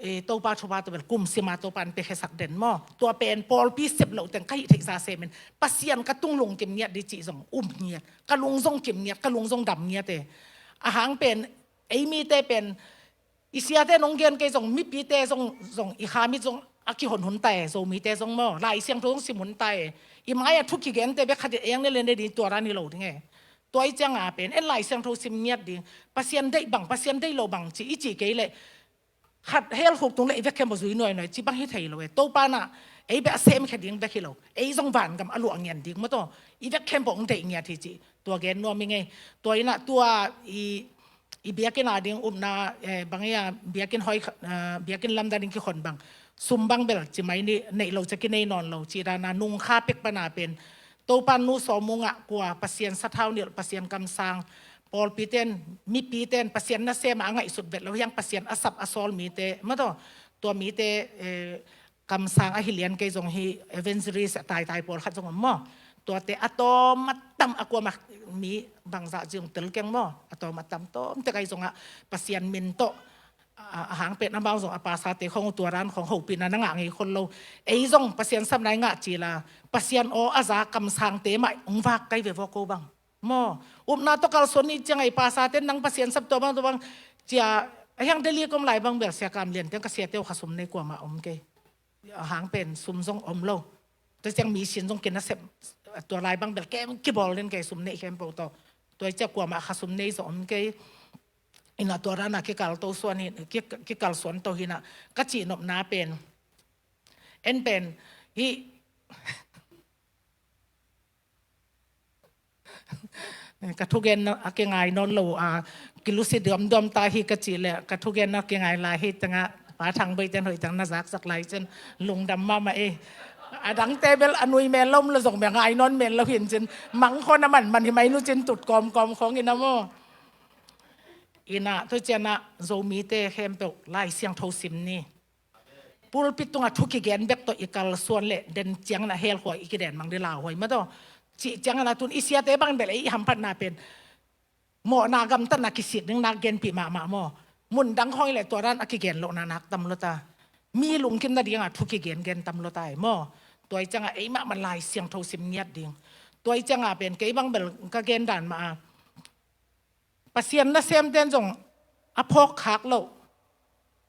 Topa thupha tawh bel kum sima Topa an piakhiasak den maw. Tua pen pawlpi sep loh teng ka hih theihsa semin Pasian ka tung lungkim ngiat dih cih zong um ngiat, ka lung zong kim ngiat, ka lung zong dam ngiat e. A hang pen ei mite pen i siate nong gen kei zong mipite zong zong i kha mit zong a kihon hun ta e, Zomite zong maw Lai Siangtho zong sim hun ta e. I mai-a thu kigente bek khat i eng ne le ne ding tua dan hi lo ding e. Tua i cianga pen en Lai Siangtho sim ngiat ding, Pasian deih bang Pasian deih lo bang ci i ci kei leh khat hell khuk tung le i vek khempeuh zui nuainuai ci bang hi thei lo e. Topa na ei bek a semkhia ding bek hi lo, ei zong vangam a luah ngian ding mah tawh i vek khempeuh hong deih ngiat hi ci. Tua gen nuam i ngei. Tua ina tua i i biakinn a ding upna bang ia biakinn hoi biakinn lamdang ding kikhon bang sum bang bel ci mai ni neih lo cia kinei nawn lo ci dana nung kha pek pana pen Topa nu sawm uh ngah kua, Pasian sathau nilh, Pasian kamsang, pawlpite'n, mipite'n Pasian nasem a ngaihsut vet lo hiang, Pasian a sap a sawl mite maw, tua mite, eh, kamsang ahi lian kei zong hi, evangelist a taitai pawlkhat zong om maw. Tuate a tawm a tam a kuamah mi bangzah zong tel keng maw. A tawm a tam tawm tek ahi zongah Pasian min tawh, a, a hang pen amau zong a pasate khong uh tua dan khong hopihna na ngah ngei khol lo. Ei zong Pasian sapna i ngah cil a, Pasian aw a za kamsangte mah hong vak kai ve vua ko bang. Maw, upna tawh kalsuan ni ciang ei pasate nang Pasian sap tua bang tua bang cia, a hiang Delhi kom lai bang bel Sia Kam Lian teng ka siate uh khasum nei kuamah om kei. A hang pen sum zong om lo. Tua ciang mi sin zong kinasep, tua lai bang bel kem kibawl den kei, sum neih khempeuh tawh. Tua ciang kuamah khasum nei zong om kei. Ina tua dana kikal to suan hi, ki, kikal suan to hi na ka cihnopna pen. En pen hi. Ka thugen a kingai nawn lo a, kilusi duamduam ta hi ka cih leh, ka thugen a kingai lai hi tengah, Pa Thang Boi ten hoih teng na zaksak lai cin lungdam mahmah ei. A dangte bel a nui mel lo om lo zong bel ngai nawn mel lo hin cin, mang khawng a man man hi mai nu cin tut kawmkawm khawng in a maw. Ina, tua ciang a Zomite khempeuh Lai Siangtho sim ni. Pulpit tungah thu kigen bek tawh i kalsuan leh den ciangin a hell khua i kiden mang ding lauhuai mah tawh. Cih ciangin a tun i siate bangin bel ei i hamphatna pen mawhna gamtatna kisik ding nak genpih mahmah maw. Mun dang khawng i leh tua dan a kigen lohna nak tam lo ta. Mi lungkim nadingah thu kigen gen tam lo ta ei maw. Tua i ciangah ei mahmah Lai Siangtho sim ngiat ding. Tua i ciangah pen kei bang bel ka gen dan mah a Pasian nasemte'n zong a phawk khak loh,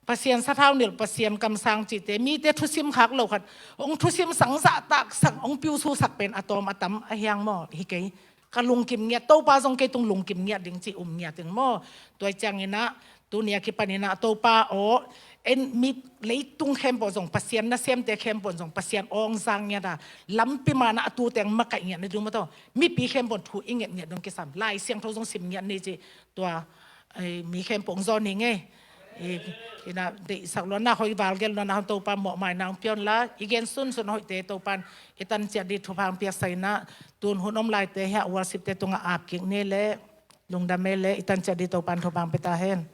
Pasian sathau nilh, Pasian kamsang cihte, mite thusim khak loh khat, hong thusim sang zahtak sang, hong piususak pen a tawm a tam a hiang maw, hi kei. Ka lungkim ngiat, Topa zong kei tung lungkim ngiat ding cih um ngiat ding maw. Tua i ciangin a, tuni a kipanin a Topa aw, en mi leitung khempeuh zong, Pasian nasemte khempeuh zong, Pasian aw hong zang ngiat a, lampi man a a tu teng makaih ngiat na ding maw tawh. Mipi khempeuh thu i nget ngiat dong kisam. Lai Siangtho zong sim ngiat ni cih tua, ei, mi khempeuh hong zawn hi ngei. I, ina deihsak luanna hoih, valgel luanna hong Topa mawhmaina hong pia un la, i gen sunsun hoihte Topan i tan ciat ding thupha hong piaksa ina, tun hun om laite hiah worship te tungah ap kik ni leh, lungdam ei leh, i tan ciat ding Topan thupha hong pia ta hen.